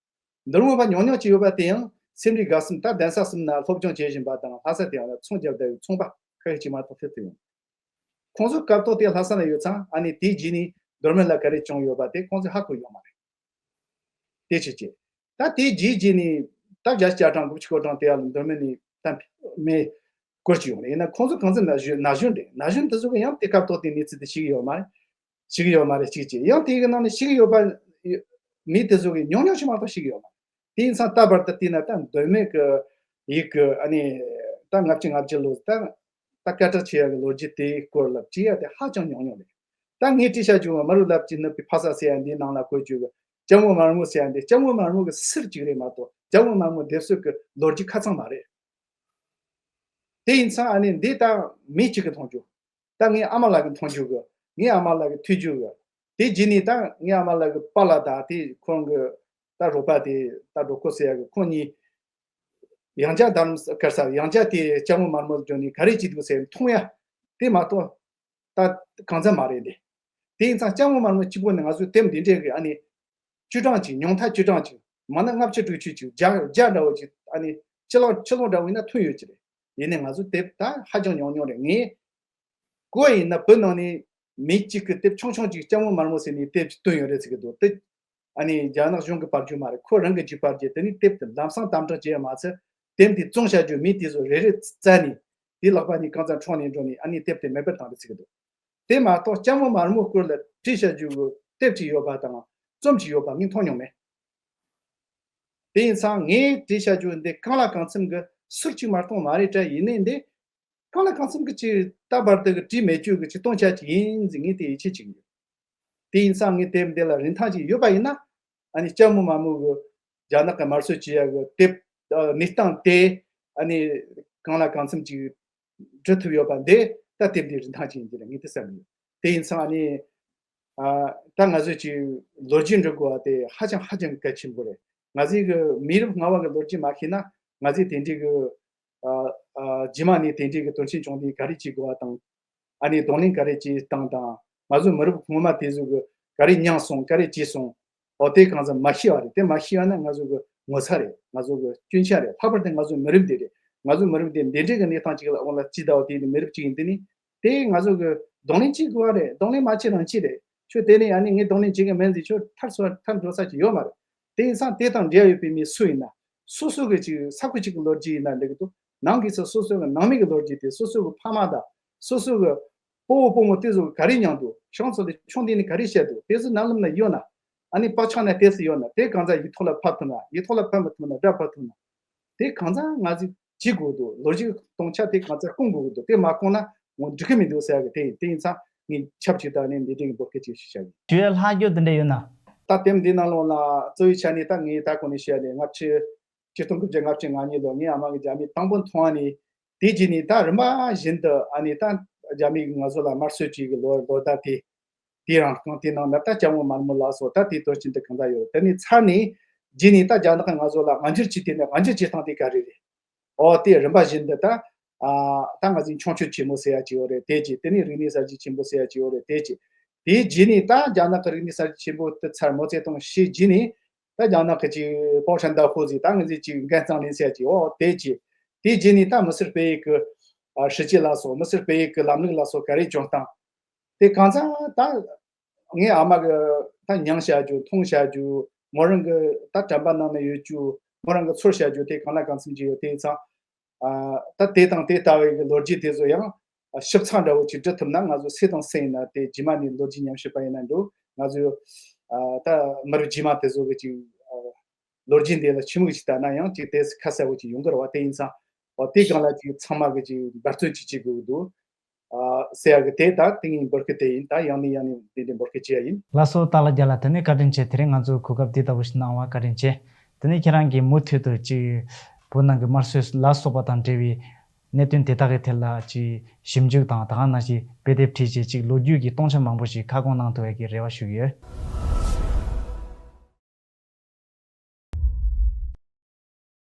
མདོ་སྨད་པ་ཉུང་ཉུང་ཅིག་ཡོད་པ་དེ་ཡང་སེམས་རིག་དགའ་གསུམ་ད་གདན་ས་གསུམ་ན་སློབ་སྦྱོང་བྱེད་བཞིན་པ་དང་ལྷ་ས་དེ་ཡང་ལ་ཚོང་རྒྱག་བསྡད་པའི་ཚོང་པ་ཁ་ཤས་ཅིག་མ་གཏོགས་ཐེབས་ཐུབ་ཡོང་། ཁོང་ཚོ་སྐབས་ཐོག་དེ་ལྷ་ས་ན་ཡོད་ཙང་ཨ་ནི་དེའི་རྗེས་ནས་མདོ་སྨད་ལ་ག་རེ་བྱུང་ཡོད་པ་དེ་ཁོང་ཚོས་ཧ་གོ་ཡོད་མ་རེད། དེ་བྱས་རྗེས། ད་དེའི་རྗེས་རྗེས་ནས་ད་བརྒྱད་ཅུ་གྱ་གྲངས་དགུ་བཅུ་གོ་གྲངས་དེ་ཡང་མདོ་སྨད་ནས་ད་མི་སྐོར་གྱི་ཡོང་རེད། ཡིན་ན་ཁོང་ཚོ་གང་ཚོད་ན་གཞོན་ན་གཞོན་རེད། ན་གཞོན་དེ་ཚོ་གི་ཡང་དེ་སྐབས་ཐོག་དེ་གནས་ཚུལ་དེ་ཤེས་ཀྱི་ཡོད་མ་རེད། ཤེས་ཀྱི་ཡོད་མ་རེད་གཅིག་བྱས། ཡང་དེ་གི་ནང་ནས་ཤེས་ཀྱི་ཡོད་པ་མི་དེ་ཚོ་གི་ཉུང་ཉུང་ཞིག་མ་གཏོགས་ཤེས་ཀྱི་ཡོད་མ་རེད། དེ་ཡིན་ཙང་ད་བར་དུ་བལྟས་ན་ད་མདོ་སྨད་གི་ཡིག་གི་ཨ་ནི་ད་ལྔ་བཅུ་ང་བརྒྱད་ལོ་ད་ད་སྐད་གྲགས་ཆེ་ཡ་གི་ལོ་རྒྱུས་དེའི་སྐོར་ལ་བྲིས་ཡ་དེ་ཧ་ཅང་ཉུང་ཉུང་རེད། ད་ངས་བྲིས་བཞག་རྒྱུ་བ་མ་རུ་ལབ་ཀྱི་ནུབ་པའི་ཕ་ས་ཟེར་ཡ་འདིའི་ནང་ལ་བཀོད་རྒྱུ་གི་སྐྱ་མོ་དམར་མོ་ཟེར་ཡ་འདི་སྐྱ་མོ་དམར་མོ་གི་ཟུར་གཅིག་རེད་མ་གཏོགས་སྐྱ་མོ་དམར་མོ་སྡེབ་གསོད་གི་ལོ་རྒྱུས་ཁ་ཚང་མ་རེད། དེ་ཡིན་ཙང་ཨ་ནི་འདི་ད་མི་གཅིག་གི་མཐོང་རྒྱུ། ད་ངའི་ཨ་མ་ལགས་ཀྱི་མཐོང་རྒྱུ་གི། ངའི་ཨ་མ་ལགས་ཀྱི་ཐོས་རྒྱུ་གི། དེ་རྗེས་ནས་ད་ངའི་ཨ་མ་ལགས་ཀྱི་པཱ་ལགས་དང་དེ་ཁོང་གི་ད་རོགས་པ་དེ་ད་རོགས་སྐོར་ཟེར་ཡ་གི་ཁོང་གཉིས་ཡང་བསྐྱར་དྷ་རམ་ས་གར་ས་ཡང་བསྐྱར་དེ་ལྕམ་མོ་དམར་མོ་འགྲོ་ནས་ག་རེ་བྱེད་འདུག་ཟེར་མཐོང་ཡ་དེ་མ་གཏོགས་ད་གང་ཚ་མ་རེད་འདི། དེ་ཡིན་ཙང་ལྕམ་མོ་དམར་མོ་གཅིག་པོ་ནི་ང་ཚོའི་དེབ་འདི་འདྲའི་གི་ཨ་ནི་བཅུ་གྲངས་ཅིག་ཉུང་མཐའ་བཅུ་གྲངས་ཅིག་མང་ན་ལྔ་བཅུ་དྲུག་ཅུ་ཅིག་བརྒྱ་བརྒྱ་འདྲ་བོ་ཅིག་ཨ་ནི་སྤྱི་ལོ་སྤྱི་ལོ་འདྲ་བོ་ཡིན་ན་ཐོན་ཡོད་ཀྱི་རེད། ཡིན་ནའི་ང་ཚོ་དེབ་ད་ཧ་ཅང་ཉུང་ཉུང་རེད། ངས་གོ་ཡིན་ན་བོད་ནང་ནས་མི་གཅིག་གི་དེབ་ཆུང་ཆུང་ཅིག་ལྕམ་མོ་དམར་མོ་ཟེར་ནས་དེབ་ཅིག་བཏོན་ཡོད་རེད་ཟེར་གི་འདུག་དེ་ཨ་ནི་རྒྱ་ནག་གཞུང་གིས་པར་རྒྱུག་མ་རེད། ཁོ་རང་གིས་ཅིག་པར་རྒྱུག་དེ་ནས་དེབ་དེ་ལམ་སང་དམ་དྲག་བྱས་ཡ་མ་ཚད་དེབ་དེ་བཙོང་བྱ་རྒྱུ་མི་དེ་ཚོ་རེ་རེ་བཙལ་ནས་དེ་ལག་པ་ནས་གང་ཙམ་འཕྲོག་ནས་འགྲོ་ནས་ཨ་ནི་དེབ་དེ་མེད་པར་བཏང་རེད་ཟེར་གི་འདུག་དེ་མ་གཏོགས་ལྕམ་མོ་དམར་མོ་སྐོར་ལ་བྲིས་བྱ་རྒྱུ་གི་དེབ་ཅིག་ཡོད་པ་དང་རྩོམ་ཅིག་ཡོད་པ་ངས་མཐོང་མྱོང་མེད། དེ་ཡིན་ཙང་ངས་བྲིས་བྱ་རྒྱུ་འདི་གང་ལ་གང་འཚམ་གི་ཟུར་གཅིག་མ་གཏོགས་མ་རེད་དྲ། ཡིན་ནའི་འདི་གང་ལ་གང་འཚམ་གི་ཅིག་ད་བར་དུ་གི་བྲིས་མེད་རྒྱུ་གི་ཅིག་སྟོང་ཆ་ཅིག་ཡིན་ཟེར་ངས་དེ་ཡིད་ཆེས་བྱེད་ཀྱི་ཡོད། དེ་ཡིན་ཙང་ངས་དེབ་འདི་ལ་རིན་ཐང་ཅིག་ཡོད་པ་ཡིན་ན་ཨ་ནི་ལྕམ་མོ་དམར་མོ་གི་རྒྱ་ནག་གི་དམར་གསོད་བྱེད་ཡ་གི་དེབ་ཨ་གནས་སྟངས་དེ་ཨ་ནི་གང་ལ་གང་འཚམ་ཅིག་འབྲི་ཐུབ་ཡོད་པ་འདི་ད་དེབ་འདི་རིན་ཐང་ཅན་ཅིག་རེད་ངས་དེ་བསམ་ཡོད། དེ་ཡིན་ཙང་ཨ་ནི་ཨ་ད་ང་ཚོས་ཅིག་ལོ་རྒྱུས་འབྲི་དགོས་པ་དེ་ཧ་ཅང་ཧ་ཅང་གལ་ཆེན་པོ་རེད། ང་ཚོའི་གི་མི་རབས་སྔ་བ་གི་ལོ་རྒྱུས་མ་ཤེས་ན་ང་ཚོས་དེ་འདྲའི་གི་ཨ་ཨ་རྗེས་མ་ནས་དེ་འདྲའི་གི་དོན་ཆེན་བྱུང་དུས་ག་རེ་བྱེད་དགོས་པ་དང་། ཨ་ནི་གདོང་ལེན་ག་རེ་བྱེད་སྟངས་དང་། ང་ཚོ་མི་རབས་སྔོན་མ་དེ་ཚོ་གི་ག་རེ་མྱངས་སོང་ག་རེ་བྱས་སོང་། འོ་དེ་གང་ཟག་མ་ཤེས་པ་རེད། དེ་མ་ཤེས་པ་ན་ང་ཚོ་གི་ངོ་ཚ་རེད། ང་ཚོ་གི་སྐྱོན་ཆ་རེད། ལྷག་པར་དུ་ང་ཚོ་མི་རབས་འདི་རེད། ང་ཚོ་མི་རབས་འདི་འདི་འདྲའི་གི་གནས་སྟངས་ཅིག་ལ་འོང་ལ་ཅི་ད་འོ་དེ་ནི་མི་རབས་ཅིག་ཡིན་དེ་ནི་དེ་ང་ཚོ་གི་གདོང་ལེན་བྱེད་དགོས་པ་རེད། གདོང་ལེན་མ་བྱེད་རང་བྱེད་རེད། ཁྱོད་དེ་ནི་ཨ་ནི་ངས་གདོང་ལེན་བྱེད་གི་མེད་ཟེར་ཁྱོད་ཐར་སོ་ཐར་འགྲོ་ས་ཅིག་ཡོད་མ་རེད། དེ་ཡིན་ཙང་དེ་དང་འབྲེལ་ཡོད་པའི་མི་སུ་ཡིན་ན། སོ་སོ་གི་ཅིག་ས་ཁུལ་གཅིག་གི་ལོ་རྒྱུས་ཡིན་ན་འགྲིག་གི་འདུག་ནང་གི་ཚོ་སོ་སོ་གི་ནང་མི་གི་ལོ་རྒྱུས་དེ་སོ་སོ་གི་ཕ་མ་དང་སོ་སོ་གི་སྤོ་བོ་སྤོ་མོ་དེ་ཚོ་ག་རེ་མྱངས་འདུག་ཤང་ཚོ་དེ་ཆུང་དུས་ནས་ག་རེ་བཤད་འདུག་དེ་ཚོ་རྣ་ལམ་ན་ཡོད་ན། ཨ་ནི་པགས་ཆག་ན་དེ་ཚོ་ཡོད་ན་དེ་གང་ཚ་ཡིག་ཐོག་ལ་ཕབ་ཐུབ་ན། ཡིག་ཐོག་ལ་ཕབ་མི་ཐུབ་ན་སྒྲ་ཕབ་ཐུབ་ན། དེ་གང་ཚ་ང་ཚོས་བྱེད་དགོས་འདུག་ལོ་རྒྱུས་གཏོང་ཆ་དེ་གང་ཚ་སྐོང་དགོས་འདུག་དེ་མ་སྐོང་ན་ངོ་འགྲིག་གི་མི་འདུག་ཟེར་གི་དེ་ཡིན། དེ་ཡིན་ཙང་ངས་ཆབས་ཅིག་ད་ནི་འདི་འདྲའི་འབོད་སྐུལ་ཅིག་ཞུ་བྱ་གི། ཞུ་ཡ་ལྷག་རྒྱུ་དེ་འདྲ་ཡོད་ན། ད་དེབ་འདི་ནང་ལོགས་ལ་གཙོ་བོའི་ཆ་ནས་ད་ངས་ད་གོང་ནས་བཤད་ནས་ལྔ་བཅུ། ཆིག་སྟོང་དགུ་བརྒྱ་ལྔ་བཅུ་ང་གཉིས་ལོ་ངའི་ཨ་མ་གི་རྒྱ་མི་དང་པོ་མཐོང་བ་ནས། དེ་རྗེས་ནས་ད་རིམ་པ་བཞིན་དུ་ཨ་ནི་ད་རྒྱ་མི་གི་ང་ཚོ་ལ་དམར་གསོད་ཅིག་གི་ལོ་ལོ་ཟླ་དེ། དེ་རང་རྐང་དེ་ནང་ན་ད་ལྕམ་མོ་དམར་མོ་ལགས་སོ། ད་དེ་དོན་ཆེན་དུ་གང་འདྲ་ཡོད། དེ་ནས་ཚར་ནས་རྗེས་ནས་ད་རྒྱ་ནག་གི་ང་ཚོ་ལ་དབང་སྒྱུར་བྱེད་དེ་ནས་དབང་སྒྱུར་བྱེད་སྟངས་དེ་ག་རེ་རེད། ཨོ་དེ་རིམ་པ་བཞིན་དུ་ད་ཨ་ད་ང་ཚོའི་མཆོང་སྐྱོད་ཆེན་མོ་ཟེར་ཡ་ཅིག་ཡོད་རེད། དེ་ཅིག་དེ་ནས་རིག་གནས་གསར་བརྗེ་ཆེན་པོ་ཟེར་ཡ་ཅིག་ཡོད་རེད། དེ་ཅིག་དེའི་རྗེས་ནས་ད་རྒྱ་ནག་གི་རིག་གནས་གསར་བརྗེ་ཆེན་པོ་དེ་ཚར་མའོ་ཙེ་ཏུང་ཤི་རྗེས་ནས་ད་རྒྱ་ནག་གི་ཅིག་པའོ་ཧྲན་ཏའོ་ཧུའུ་ཟེར་ད་ང་ཚོའི་ཅིག་འགན་གཙང་ལེན་ཟེར་ཡ་ཅིག་ཨོ་དེ་ཅིག་དེའི་རྗེས་ནས་ད་མི་སེར་སྤེལ་ཡུལ་གི་ཨ་སྲིད་ཇུས་ལ་སོགས་མི་སེར་སྤེལ་ཡུལ་གི་ལམ་ལུགས་ལ་སོགས་ག་རེ་བྱུང་སྟངས་དེ་གང་ཚང་ད། ངའི་ཨ་མ་གི་ད་མྱང་བྱ་རྒྱུ་མཐོང་བྱ་རྒྱུ་མོ་རང་གི་ད་དྲན་པ་ནང་ན་ཡོད་རྒྱུ་མོ་རང་གི་ཚོར་བྱ་རྒྱུ་དེ་གང་ལ་གང་འཚམ་ཅིག་ཡོད། དེ་ཡིན་ཙང་ཨ་ད་དེ་དང་དེ་ལྟ་བུའི་གི་ལོ་རྒྱུས་དེ་ཚོ་ཡང་ཞིབ་ཚགས་འདྲ་བོ་ཅིག་འབྲི་ཐུབ་ན་ང་ཚོ་སུ་དང་སུ་ཡིན་ན་དེ་རྗེས་མ་ནས་ལོ་རྒྱུས་ཉམས་ཞིབ་པ་ཡིན་ན་འགྲོ་ང་ཚོ་ཨ་ད་མི་རབས་རྗེས་མ་དེ་ཚོ་གི་ཅིག་ཨ་ལོ་རྒྱུས་འདི་ལ་ཆི་མོ་ཞིག་ལྟ་ན་ཡང་ཅིག་དེ་ཁ་གསལ་བོ་ཅིག་ཡོང་གི་རེད་བ། དེ་ཡིན་ཙང་ཨོ་དེ་སྒང་ལ་ཅིག་ཚང་མ་གི་ཅིག་འབད་བརྩོན་ཅིག་བྱེད་དགོས་ཀྱི་འདུག་ཨ་ཟེར་ཡ་གི་དེ་ད་དེ་ངའི་འབོད་སྐུལ་དེ་ཡིན། ད་ཡང་ནས་ཡང་ནས་འདི་འདྲའི་འབོད་སྐུལ་བྱེད་ཡ་ཡིན། ལགས་སོ། སྟག་ལྷ་རྒྱལ་ལགས་དེ་ནས་བཀའ་དྲིན་ཆེ། དེ་རིང་ང་ཚོ་གོ་སྐབས་འདི་ལྟ་བུ་ཞིག་གནང་བ་བཀའ་དྲིན་ཆེ། དེ་ནས་ཁྱེད་རང་གིས་མུ་མཐུད་དུ་ཅིག་བོད་ནང་གི་དམར་གསོད་ལ་སོགས་པ་དང་འབྲེལ་བའི་གནད་དོན་དེ་དག་གི་ཐད་ལ་ཅིག་ཞིབ་འཇུག་དང་ད་ག་ནང་བཞིན་དཔེ་དེབ་བྲིས་བྱས་ཅིག་ལོ་རྒྱུས་ཀྱི་སྟོང་ཆ་མང་པོ་ཞིག་ཁ་སྐོང་གནང་ཐུབ་པའི་གི་རེ་བ་ཞུ་གི་ཡོད།